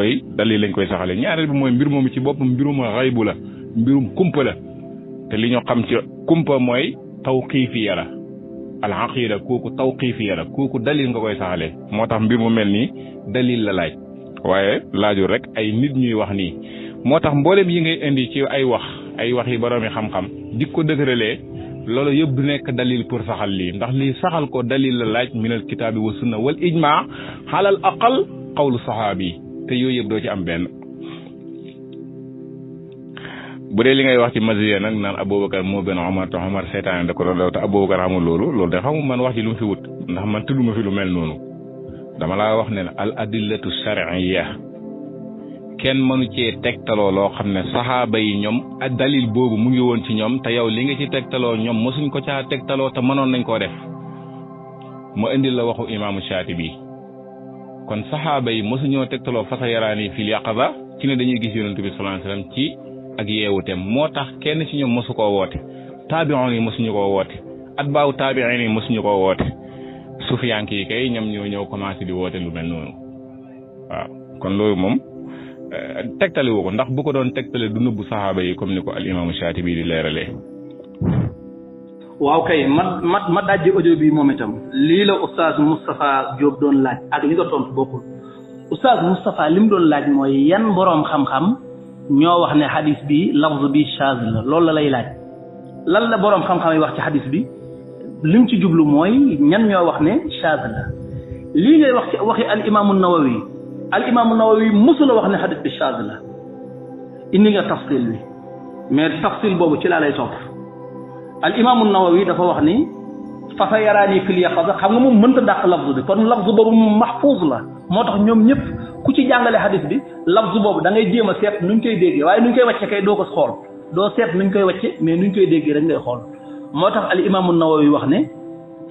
koy saxale ñaareel bi mooy mbir moomu ci boppam mbirum xaybu la mbirum kumpa la te li ñu xam ci kumpa mooy tawqiifiya la al aqida kooku tawqiifiya la kooku dalil nga koy saxalee moo tax mbir mu mel nii dalil la laaj waaye laajul rek ay nit ñuy wax nii moo tax mboolem yi ngay indi ci ay wax yi boroomi xam-xam di ko dëgëralee loolu yëpp du nekk dalil pour saxal lii ndax lii saxal ko dalil la laaj minal kitaabi wa sunna wal ijmaa xalal aqal qawlu saxaabi te yooyu yëpp doo ci am benn. bu dee li ngay wax ci masiya nag naan Aboubacar moo gën a Omar te Omar seytaane da ko doon daw te Aboubacar xamul loolu de xamul man wax ci lu mu fi wut ndax man tudduma fi lu mel noonu dama laa wax ne al adillatu shar'iyya kenn mënu cee tegtaloo loo xam ne saxaaba yi ñoom ak dalil boobu mu ngi woon ci ñoom te yow li nga ci tegtaloo ñoom mosuñ ko caa tegtaloo te mënoon nañ koo def ma indil la waxu imaamu Shaatibi kon saxaaba yi mosuñoo tegtaloo fasa yaraani fil yaqaza ci ne dañuy gis yonent bi sallallahu alayhi wasallam ci ak yeewuteem moo tax kenn ci ñoom mosu koo woote taabi'oon yi mosuñu koo woote atbaaw taabi'iin yi mosuñu koo woote sufiyank yi kay ñoom ñoo ñëw commencé di woote lu mel noonu waaw kon loolu moom tegtale wu ko ndax bu ko doon tegtale du nëbbu saxaaba yi comme ni ko al imaamu Shaatibi di leeralee. waaw kay ma dajji audio bi moom itam lii la oustaz Moustapha Diop doon laaj ak li nga tontu bokkul oustaz Moustapha li mu doon laaj mooy yan boroom xam-xam ñoo wax ne hadis bi lafz bi shaaz la loolu la lay laaj lan la boroom xam-xam yi wax ci hadis bi lim ci jublu mooy ñan ñoo wax ne shaaz la lii ngay wax ci waxi al imaamu Nawawi al imaamu Nawawi mosula wax ne hadis bi shaaz la indi nga tafsil bi mais tafsil boobu ci laa lay topp al imaamu Nawawi dafa wax ni fa sa yaraani fil yaqaza xam nga moom mënta dàq lafz bi kon lafz boobu moom mahfuuz la moo tax ñoom ñëpp ku ci jàngale hadis bi lafz boobu da ngay jéem a seet nuñ koy déggee waaye nuñ koy wàcce kay doo ko xool doo seet nuñ koy wàcce mais nuñ koy déggee rek ngay xool moo tax al imaamu Nawawi wax ne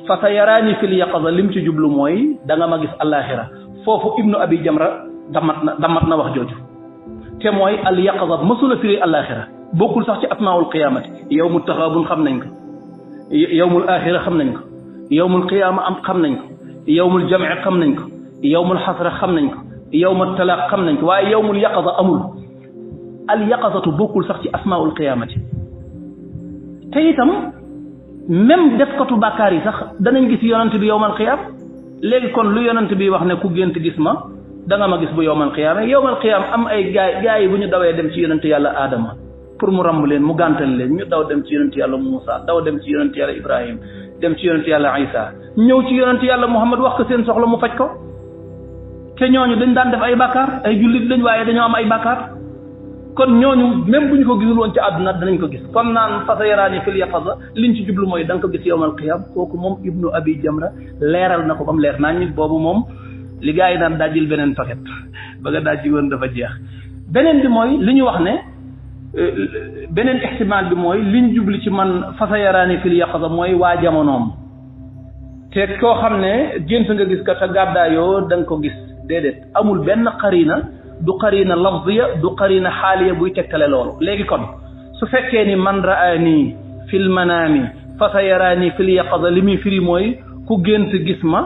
fa sa yaraani fil yaqaza lim ci jublu mooy da nga ma gis àllaaxira foofu ibnu abi jamra damat na wax jooju te mooy al yaqaza mësula firi àllaaxira bokkul sax ci asmaul qiyaamati yawmu taxaabun xam nañ ko yawmul aaxira xam nañ ko yawmul qiyaama am xam nañ ko yawmul jam'i xam nañ ko yawmul xasra xam nañ ko yawmul talaaq xam nañ ko waaye yawmul yaqaza amul al yaqazatu bokkul sax ci asmaul qiyaamati te itam même defkatu bàkkaar yi sax danañ gis yonent bi yawmal qiyaam léegi kon lu yonent bi wax ne ku gént gis ma da nga ma gis bu yawmal qiyaam am ay gaay yi bu ñu dawee dem ci yonent yàlla Adama pour mu ramb leen mu gàntal leen ñu daw dem ci yonent yàlla Moussa daw dem ci yonent yàlla Ibrahim dem ci yonent yàlla Isa ñëw ci yonent yàlla Muhammad wax ko seen soxla mu faj ko te ñooñu dañ daan def ay bàkkaar ay jullit lañ waaye dañoo am ay bàkkaar kon ñooñu même bu ñu ko gisul woon ci àdduna danañ ko gis kon naan fasa yaraani fil yaqaza liñ ci jublu mooy da nga ko gis yawmal qiyaam kooku moom ibnu abi jamra leeral na ko ba mu leer naa ñi boobu moom li gaa yi naan daajil beneen paquet ba nga daaji woon dafa jeex beneen bi mooy li ñu wax ne beneen ihtimaal bi mooy liñ jubli ci man fasa yaraani fil yaqaza mooy waa jamonoom te koo xam ne gént nga gis ka te gàddaayoo da nga ko gis déedéet amul benn qarina du qarina lafziya du qarina xaaliya buy tegtale loolu léegi kon su fekkee ni man raani fil manaami fasa yaraani fil yaqaza li muy firi mooy ku gént gis ma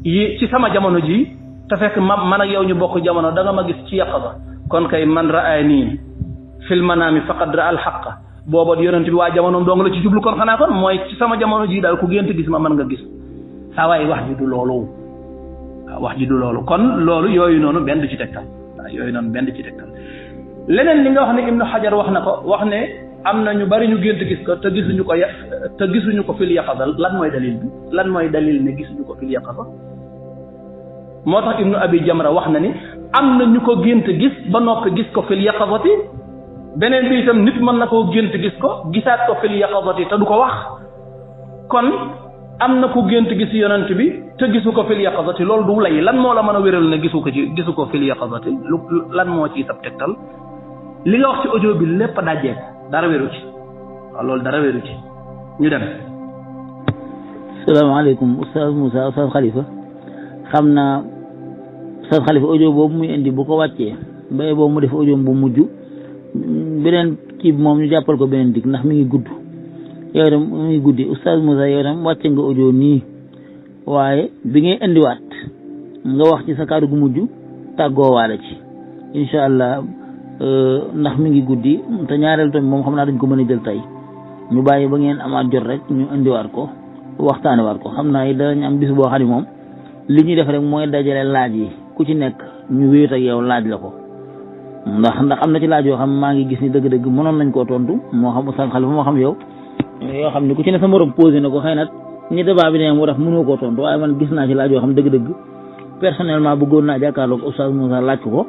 yi ci sama jamono ji te fekk man ak yow ñu bokk jamono da nga ma gis ci yaqaza kon kay man raani fil manaami faqad ra al xaqa booba yonent bi waa jamonoom dong la ci jublu kon xanaa kon mooy ci sama jamono ji daal ku gént gis ma mën nga gis saa waaye wax ji du loolu waaw wax ji du loolu kon loolu yooyu noonu benn du ci tegtal waaw yooyu noonu benn du ci tegtal leneen li nga wax ne Ibnu Hajar wax na ko wax ne am na ñu bari ñu gént gis ko te gisuñu ko fil yaqaza lan mooy dalil bi lan mooy dalil ne gisuñu ko fil yaqaza moo tax Ibnu Abi Jamra wax na ni am na ñu ko gént gis ba noppi gis ko fil yaqazati beneen bi itam nit mën na koo gént gis ko gisaat ko fil yaqazati te du ko wax kon am na ku gént gis yonent bi te gisu ko fil yaqazati loolu du lay lan moo la mën a wéral ne gisu ko fil yaqazati lan moo ciy sab tegtal li nga wax ci audio bi lépp dajee dara wéru ci waaw loolu dara wéru ci ñu dem. salaamaaleykum Oustaz Moussa Oustaz Khalifa xam naa Oustaz Khalifa audio boobu muy indi bu ko wàccee mbéy boobu mu def audio bu mujj beneen kii bi moom ñu jàppal ko beneen dig ndax mi ngi gudd yow itam mi ngi guddi Oustaz Moussa yow itam wàcce nga audio nii waaye bi ngay indiwaat nga wax ci sa kàddu gu mujj tàggoo waale ci incha allah ndax mi ngi guddi te ñaareel tamit moom xam naa dañ ko mën a jël tey ñu bàyyi ba ngeen amaat jot rek ñu indiwaat ko waxtaane waat ko xam naa it danañ am bis boo xam ne moom li ñuy def rek mooy dajale laaj yi ku ci nekk ñu wéet ak yow laaj la ko ndax am na ci laaj yoo xam maa ngi gis ni dëgg-dëgg mënoon nañ koo tontu moo xam Oustaz Khalifa moo xam yow yoo xam ne ku ci ne sa morom posé na ko xëy na ñi débat bi ne moo tax mënoo koo tontu waaye man gis naa ci laaj yoo xam dëgg-dëgg personnellement bëggoon naa jàkkaarloog Oustaz Moussa laaj ko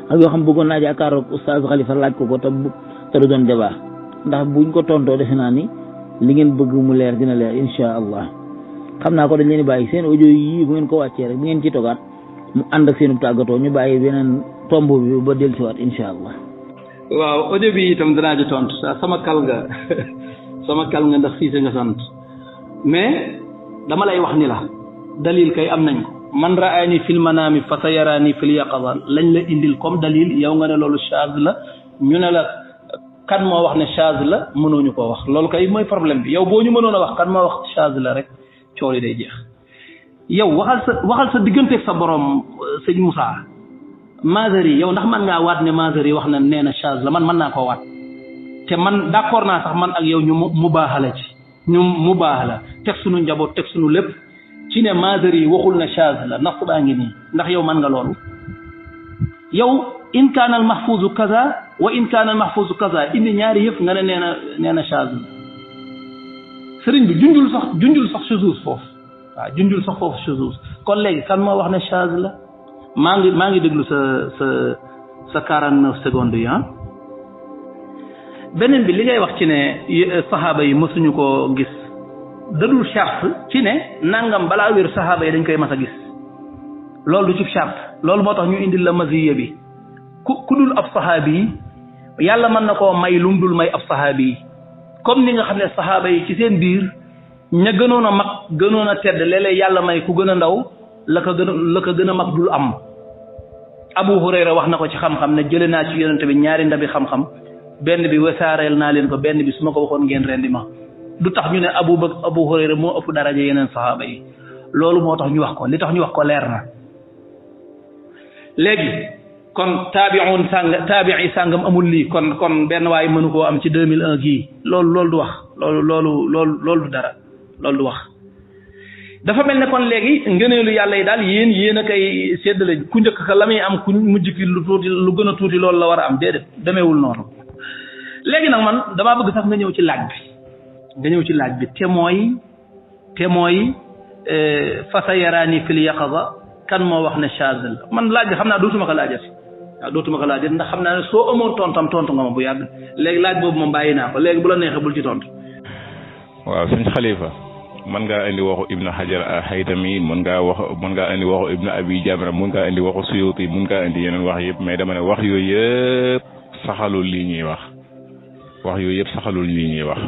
ak yoo xam bëggoon naa jàkkaarloog Oustaz Khalifa laaj ko te du doon débat ndax buñ ko tontoo defe naa ni li ngeen bëgg mu leer dina leer insha allah xam naa ko dañ leen di bàyyi seen audio yi bu ngeen ko wàccee rek bu ngeen ci togaat mu ànd ak seenu tàggatoo ñu bàyyi beneen tomb bi ba dellusiwaat insha allah. waaw audio bi itam danaa ci tontu sama kal nga ndax Cissé nga sant mais dama lay wax ni la dalil kay am nañ ko man raani fil manami fa sayarani fil yaqaza lañ la indil comme dalil yow nga ne loolu chaz la ñu ne la kan moo wax ne chaz la mënooñu koo wax loolu kay mooy problème bi yow boo ñu mënoon a wax kan moo wax chaz la rek coow li day jeex yow waxal sa digganteeg sa borom sëñ Moussa Mazari yow ndax man ngaa waat ne Mazari wax na nee na chaz la man mën naa koo waat te man d'accord naa sax man ak yow ñu mubaahala ci ñu mubaahala teg sunu njaboot teg sunu lépp ci ne Mazari waxul na chaz la nas baa ngi nii ndax yow man nga loolu yow in kaana al mahfuzu kaza wa in kaana al mahfuzu kaza indi ñaari yëf nga ne nee na chaz la sëriñ bi junjul sax shuzuz foofu waaw junjul sax foofu shuzuz kon léegi kan moo wax ne chaz la maa ngi déglu sa 49 secondes yi beneen bi li ngay wax ci ne saxaaba yi mësuñu koo gis dadul charte ci ne nangam balaa wér saxaaba yi dañ koy mas a gis loolu du ci charte loolu moo tax ñu indil la maziya bi ku dul ab saxaabi yi yàlla mën na koo may lum dul may ab saxaabi yi comme ni nga xam ne saxaaba yi ci seen biir ña gënoon a mag gënoon a tedd léeg-léeg yàlla may ku gën a ndaw la ko gën a mag dul am Abu Hurayra wax na ko ci xam-xam ne jële naa ci yonente bi ñaari ndabi xam-xam benn bi wesaareel naa leen ko benn bi su ma ko waxoon ngeen rendi ma du tax ñu ne Abu Hurayra moo ëpp daraja yeneen saxaaba yi loolu moo tax ñu wax ko li tax ñu wax ko leer na léegi kon taabii sàngam amul lii kon benn waaye mënu koo am ci 2001 gii loolu du wax loolu du dara loolu du wax dafa mel ne kon léegi ngëneelu yàlla yi daal yéen a koy séddale ku njëkk ka la muy am ku mujj ki lu gën a tuuti loolu la war a am déedéet demeewul noonu léegi nag man damaa bëgg sax nga ñëw ci laaj bi te mooy fasa yaraani fil yaqaza kan moo wax ne chaz la man laaj bi xam naa dootuma ko laajati ndax xam naa ne soo amoon tontu nga ma bu yàgg léegi laaj boobu moom bàyyi naa ko léegi bu la neexee bul ci tontu. waaw sëñ Khalifa mën ngaa indi waxu Ibn Hajar al-Haytami mën ngaa indi waxu Ibn Abi Jamra mën ngaa indi waxu Suyuti mën ngaa indi yeneen wax yëpp mais dama ne wax yooyu yëpp saxalul lii ñuy wax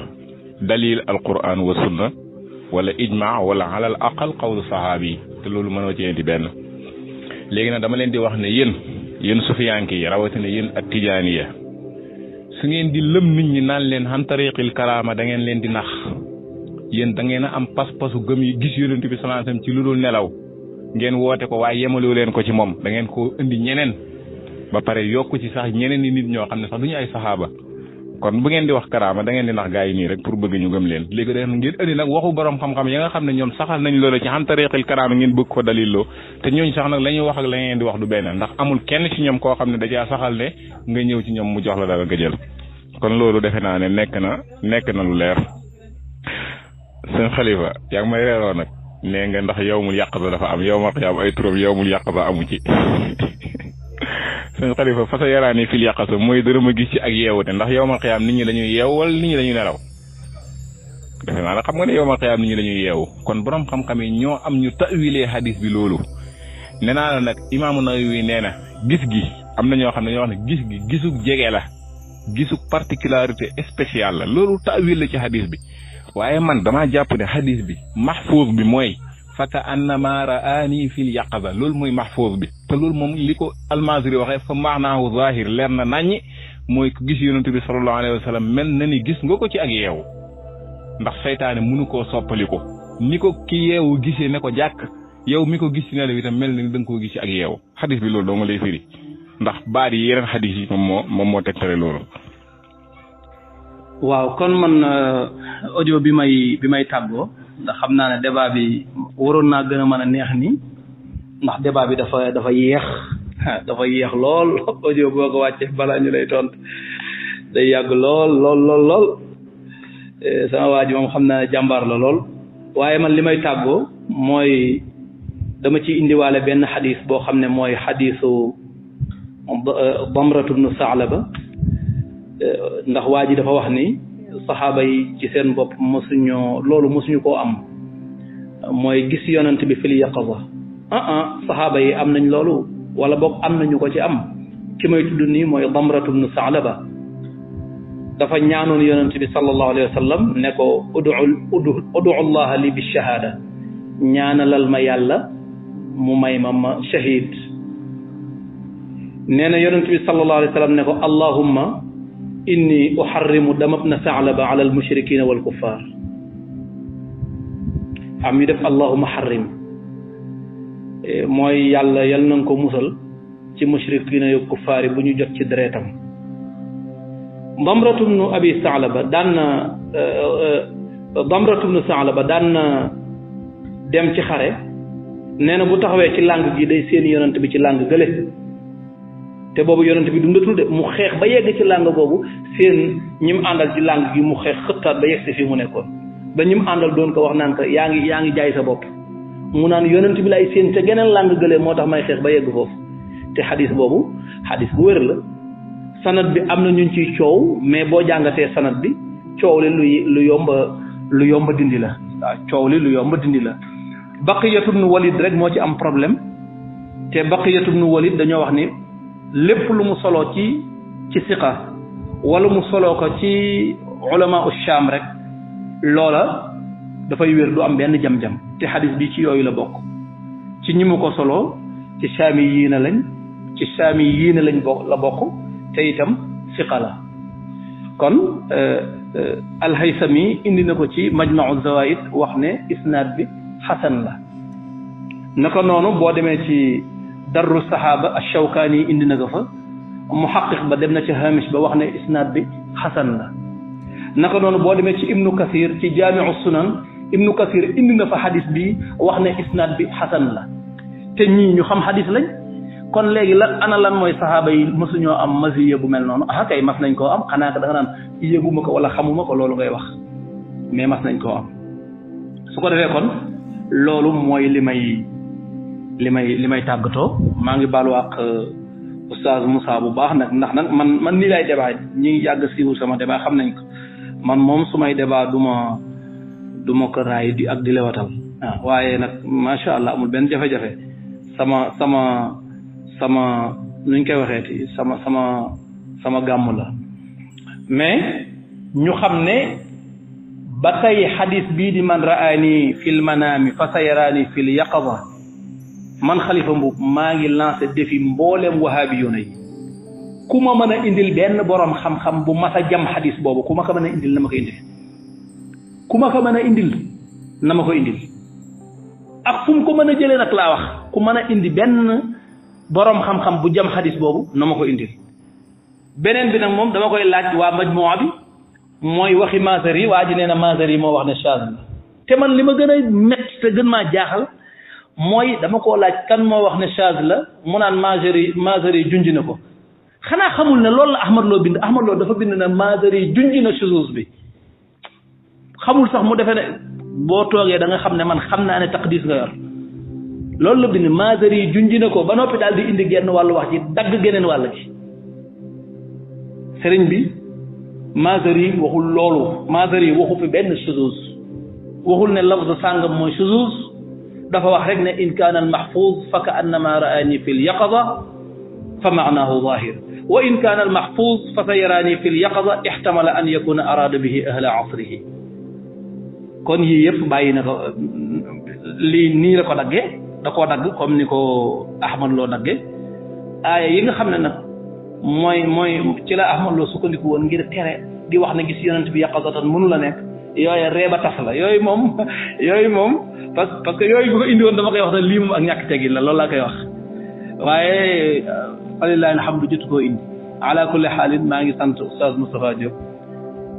dalil alquran wa sunna wala ijma wala alal aqal qawlu sahabi te loolu mënoo ci indi benn léegi nag dama leen di wax ne yéen sufiyanki yi rawatina yéen ak tijaaniya su ngeen di lëm nit ñi naan leen han tariqil karaama da ngeen leen di nax yéen da ngeen a am pas-pasu gëm yi gis yonent bi sallallahu alayhi wasallam ci lu dul nelaw ngeen woote ko waaye yemaloo leen ko ci moom da ngeen ko indi ñeneen ba pare yokku ci sax ñeneen ni nit ñoo xam ne sax du ñu ay saxaaba kon bu ngeen di wax karaama da ngeen di nax gaa yi nii rek pour bëgg ñu gëm leen léegi da ngeen indi nag waxu borom xam-xam ya nga xam ne ñoom saxal nañ loolu ci an tariqil karaama ngeen bëgg ko daliloo te ñooñu sax nag la ñuy wax ak la ngeen di wax du benn ndax amul kenn ci ñoom koo xam ne da caa saxal ne nga ñëw ci ñoom mu jox la dara nga jël kon loolu defe naa ne nekk na lu leer seen xalifa yaa ngi may reeroo nag nee nga ndax yawmul yaqza dafa am yawmal qiyaama ay turam yawmul yaqza amu ci seen xalifa fa sa yaraani fil yaqasa mooy dërëm a gis ci ak yeewute ndax yawmal qiyaam nit ñi dañuy yeew wala nit ñi dañuy nelaw defe naa nag xam nga ne yawmal qiyaam nit ñi dañuy yeewu kon borom xam-xam yi ñoo am ñu tawilee hadis bi loolu nee naa la nag imaamu Nawawi nee na gis gi am na ñoo xam ne ñoo wax ne gis gi gisug jege la gisug particularité spéciale la loolu tawil la ci hadis bi waaye man damaa jàpp ne hadis bi mahfuuz bi mooy faka annama raani fil yaqaza loolu mooy mahfuuz bi te loolu moom li ko almaziri waxee fa maanaahu zahir leer na naññi mooy ku gis yonent bi sallallahu alayhi wa sallam mel na ni gis nga ko ci ak yeewu ndax seytaane mënu koo soppali ko ni ko ki yeewu gisee ne ko jàkk yow mi ko gis ci nelaw itam mel na ni da nga koo gis ci ak yeewu hadis bi loolu doo nga lay firi ndax baat yi yeneen hadis yi moom moo tegtale loolu. waaw kon man audio bi may tàggoo ndax xam naa ne débat bi waroon naa gën a mën a neex ni ndax débat bi dafa yéex lool audio boo ko wàccee balaa ñu lay tont day yàgg lool sama waa ji moom xam naa ne jàmbaar la lool waaye man li may tàggoo mooy dama ci indiwaale benn xadis boo xam ne mooy xadisu Damratu bnu Saalaba ndax waa ji dafa wax ni saxaaba yi ci seen bopp mosuñu koo am mooy gis yonent bi fil yaqaza saxaaba yi am nañ loolu wala boog am nañu ko ci am ki may tudd nii mooy Damratu bnu Saalaba dafa ñaanoon yonent bi sallallahu alayhi wa sallam ne ko udu allaha li bi shahaada ñaanalal ma yàlla mu may ma shahid nee na yonent bi sallallahu alayhi wa sallam ne ko allahumma inni uharrimu dama ibna Saalaba ala almushrikina wal kuffar am ñu def allahumma harrim mooy yàlla yal na nga ko musal ci mushrikina yu kuffaar yi bu ñu jot ci deretam Damratu bnu abi Saalaba daan na dem ci xare nee na bu taxawee ci làng gi day seen yonent bi ci làng gële te boobu yonent bi dundatul de mu xeex ba yegg ci làng boobu seen ñim àndal ci làng gi mu xeex xëttaat ba yegg si fii mu nekkoon ba ñim àndal doon ko wax naan ko yaa ngi jaay sa bopp mu naan yonent bi lay seen te geneen làng gële moo tax may xeex ba yegg foofu te xadis boobu xadis bu wér la sanad bi am na ñu ciy coow mais boo jàngatee sanad bi coow li lu yomba dindi la waaw coow li lu yomba dindi la Baqiyatu bnu Walid rek moo ci am problème te Baqiyatu bnu Walid dañoo wax ni lépp lu mu soloo ci siqa wala mu soloo ko ci ulama usham rek loola dafay wér du am benn jam-jam te xadis bi ci yooyu la bokk ci ñi mu ko soloo ci saami yiina lañ la bokk te itam siqa la kon alhaysami indi na ko ci majmau zawaid wax ne isnaad bi xasan la naka noonu boo demee ci darru saxaaba ash-Shawkaani indi na ko fa muhaqqiq ba dem na ci hamish ba wax ne isnaad bi xasan la naka noonu boo demee ci ibnu kasir ci jaamiu sunan ibnu kasir indi na fa xadis bi wax ne isnaad bi xasan la te ñii ñu xam xadis lañ kon léegi ana lan mooy saxaaba yi mësuñoo am masiya bu mel noonu kay mas nañ koo am xanaa da nga naan yëguma ko wala xamuma ko loolu ngay wax mais mas nañ koo am su ko defee kon loolu mooy li may tàggatoo maa ngi baalu ak oustaz Moussa bu baax nag ndax nag man nii lay débat ñi ngi yàgg siiwul sama débat xam nañ ko man moom su may débat du ma ko raay di ak di lewatal waaye nag macha allah amul benn jafe-jafe sama nuñ koy waxeeti sama gàmm la mais ñu xam ne ba tey xadis bii di man raani fil manaami fa sayaraani fil yaqaza man Khalifa Mboup maa ngi lancé défi mboolem wahabiyuna yi ku ma mën a indil benn borom xam-xam bu mas a jam xadis boobu ku ma ko mën a indil na ma ko indil na ma ko indil ak fu mu ko mën a jëlee nag laa wax ku mën a indi benn borom xam-xam bu jam xadis boobu na ma ko indil beneen bi nag moom dama koy laaj waa majmuwa bi mooy waxi Maazari waa ji nee na Maazari moo wax ne shaaz la te man li ma gën a métti te gën maa jaaxal mooy dama koo laaj kan moo wax ne shaaz la mu naan Maazari junj na ko xanaa xamul ne loolu la Ahmad Lo bind Ahmad Lo dafa bind ne Maazari junj na shuzuz bi xamul sax mu defee ne boo toogee da nga xam ne man xam naa ne taqdis nga yor loolu la bind Maazari junj na ko ba noppi daal di indi genn wàllu wax ci dagg geneen wàll ci sëriñ bi Maazari waxul loolu Maazari waxu fi benn shuzuz waxul ne lafz sàngam mooy shuzuz dafa wax rek ne in kaana al mahfuz fa ka annama raani fi l yaqaza fa maanaahu zahir wa in kaana al mahfuz fa sa yaraani fi l yaqaza ihtamala an yakuna arada bihi ahla asrihi kon yii yëpp bàyyi na ko lii nii la ko daggee da koo dagg comme ni ko Ahmad Lo daggee aaya yi nga xam ne nag mooy ci la Ahmad Lo sukkandiku woon ngir tere di wax ne gis yonent bi yaqazatan mënu la nekk yooyu reeba tas la yooyu moom parce que yooyu bu ko indi woon dama koy wax ne lii moom ak ñàkk tegin la loolu laa koy wax waaye falillahi alhamdu jotu koo indi ala kulli xaalin maa ngi sant oustaz Moustapha Diop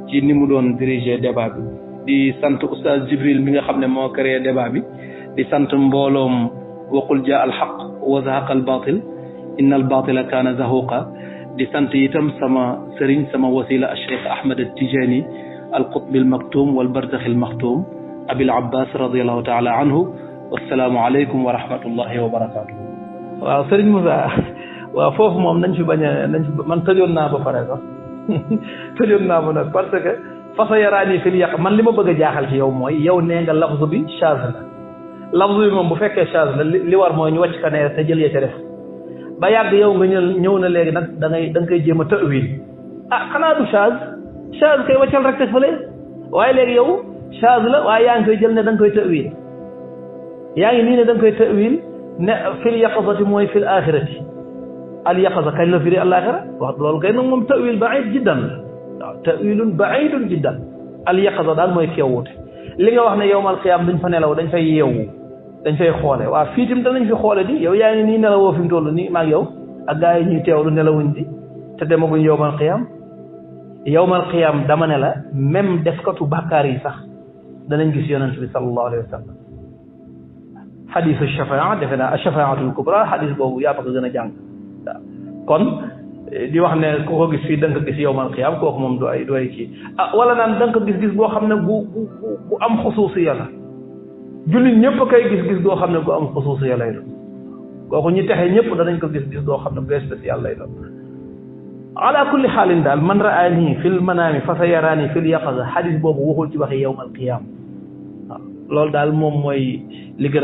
ci ni mu doon diriger débat bi di sant oustaz Jibril mi nga xam ne moo créé débat bi di sant mbooloom waqul jaa al xaq wa zahaqa al batil inna al batila kaana zahuqa di sant itam sama sëriñ sama wasila al cheikh Ahmad al Tijani al qutb al maktum wal barzakh al maxtum abil abbas radiallahu taala anhu wassalaamu aleykum wa rahmatullahi wa barakatuh waaw sëriñ Moussa waaw foofu moom nañ fi bañ a man tëjoon naa ba pare sax tëjoon naa ba nag parce que fasa yaraani fil yàq man li ma bëgg a jaaxal ci yow mooy yow nee nga lafzu bi shaaz la lafzu bi moom bu fekkee shaaz la li war mooy ñu wàcc ka ne te jël ya ca def ba yàgg yow nga ñëw na léegi nag da nga koy jéem a ta'wil xanaa du shaaz koy wàccal rek te fële waaye léegi yow shaaz la waaye yaa ngi koy jël ne da nga koy ta'wil yaa ngi nii ne da nga koy ta'wil ne fil yaqazati mooy fil axirati al yaqaza kañ la firi al axira wax loolu kay nag moom ta'wil ba'id jiddan la waaw ta'wilun ba'idun jiddan al yaqaza daal mooy keewute li nga wax ne yowmal qiyaam dañ fa nelaw dañ fay yeewu dañ fay xoole waaw fii tam danañ fi xoole di yow yaa ngi nii nelawoo fi mu toll nii maag yow ak gaa yi ñuy teewlu nelawuñ di te demaguñ yowmal qiyaam dama ne la même defkatu bàkkaar yi sax danañ gis yonent bi sallallahu alayhi wa sallam xadisu shafaa defe naa ashafaatul kubra xadis boobu yaa ko gën a jàng waaw kon di wax ne ku ko gis fii da nga ko gis yowmal qiyaam kooku moom du ay kii wala naan da nga ko gis boo xam ne bu am xusuusiya la jullit ñëpp a koy gis goo xam ne gu am xusuusiya lay doon kooku ñi texe ñëpp danañ ko gis goo xam ne bu spécial lay doon ala kulli xaalin daal man raani fil manaami fa sa yaraani fil yaqaza xadis boobu waxul ci waxi yowmal qiyaam waaw loolu daal moom mooy li gën a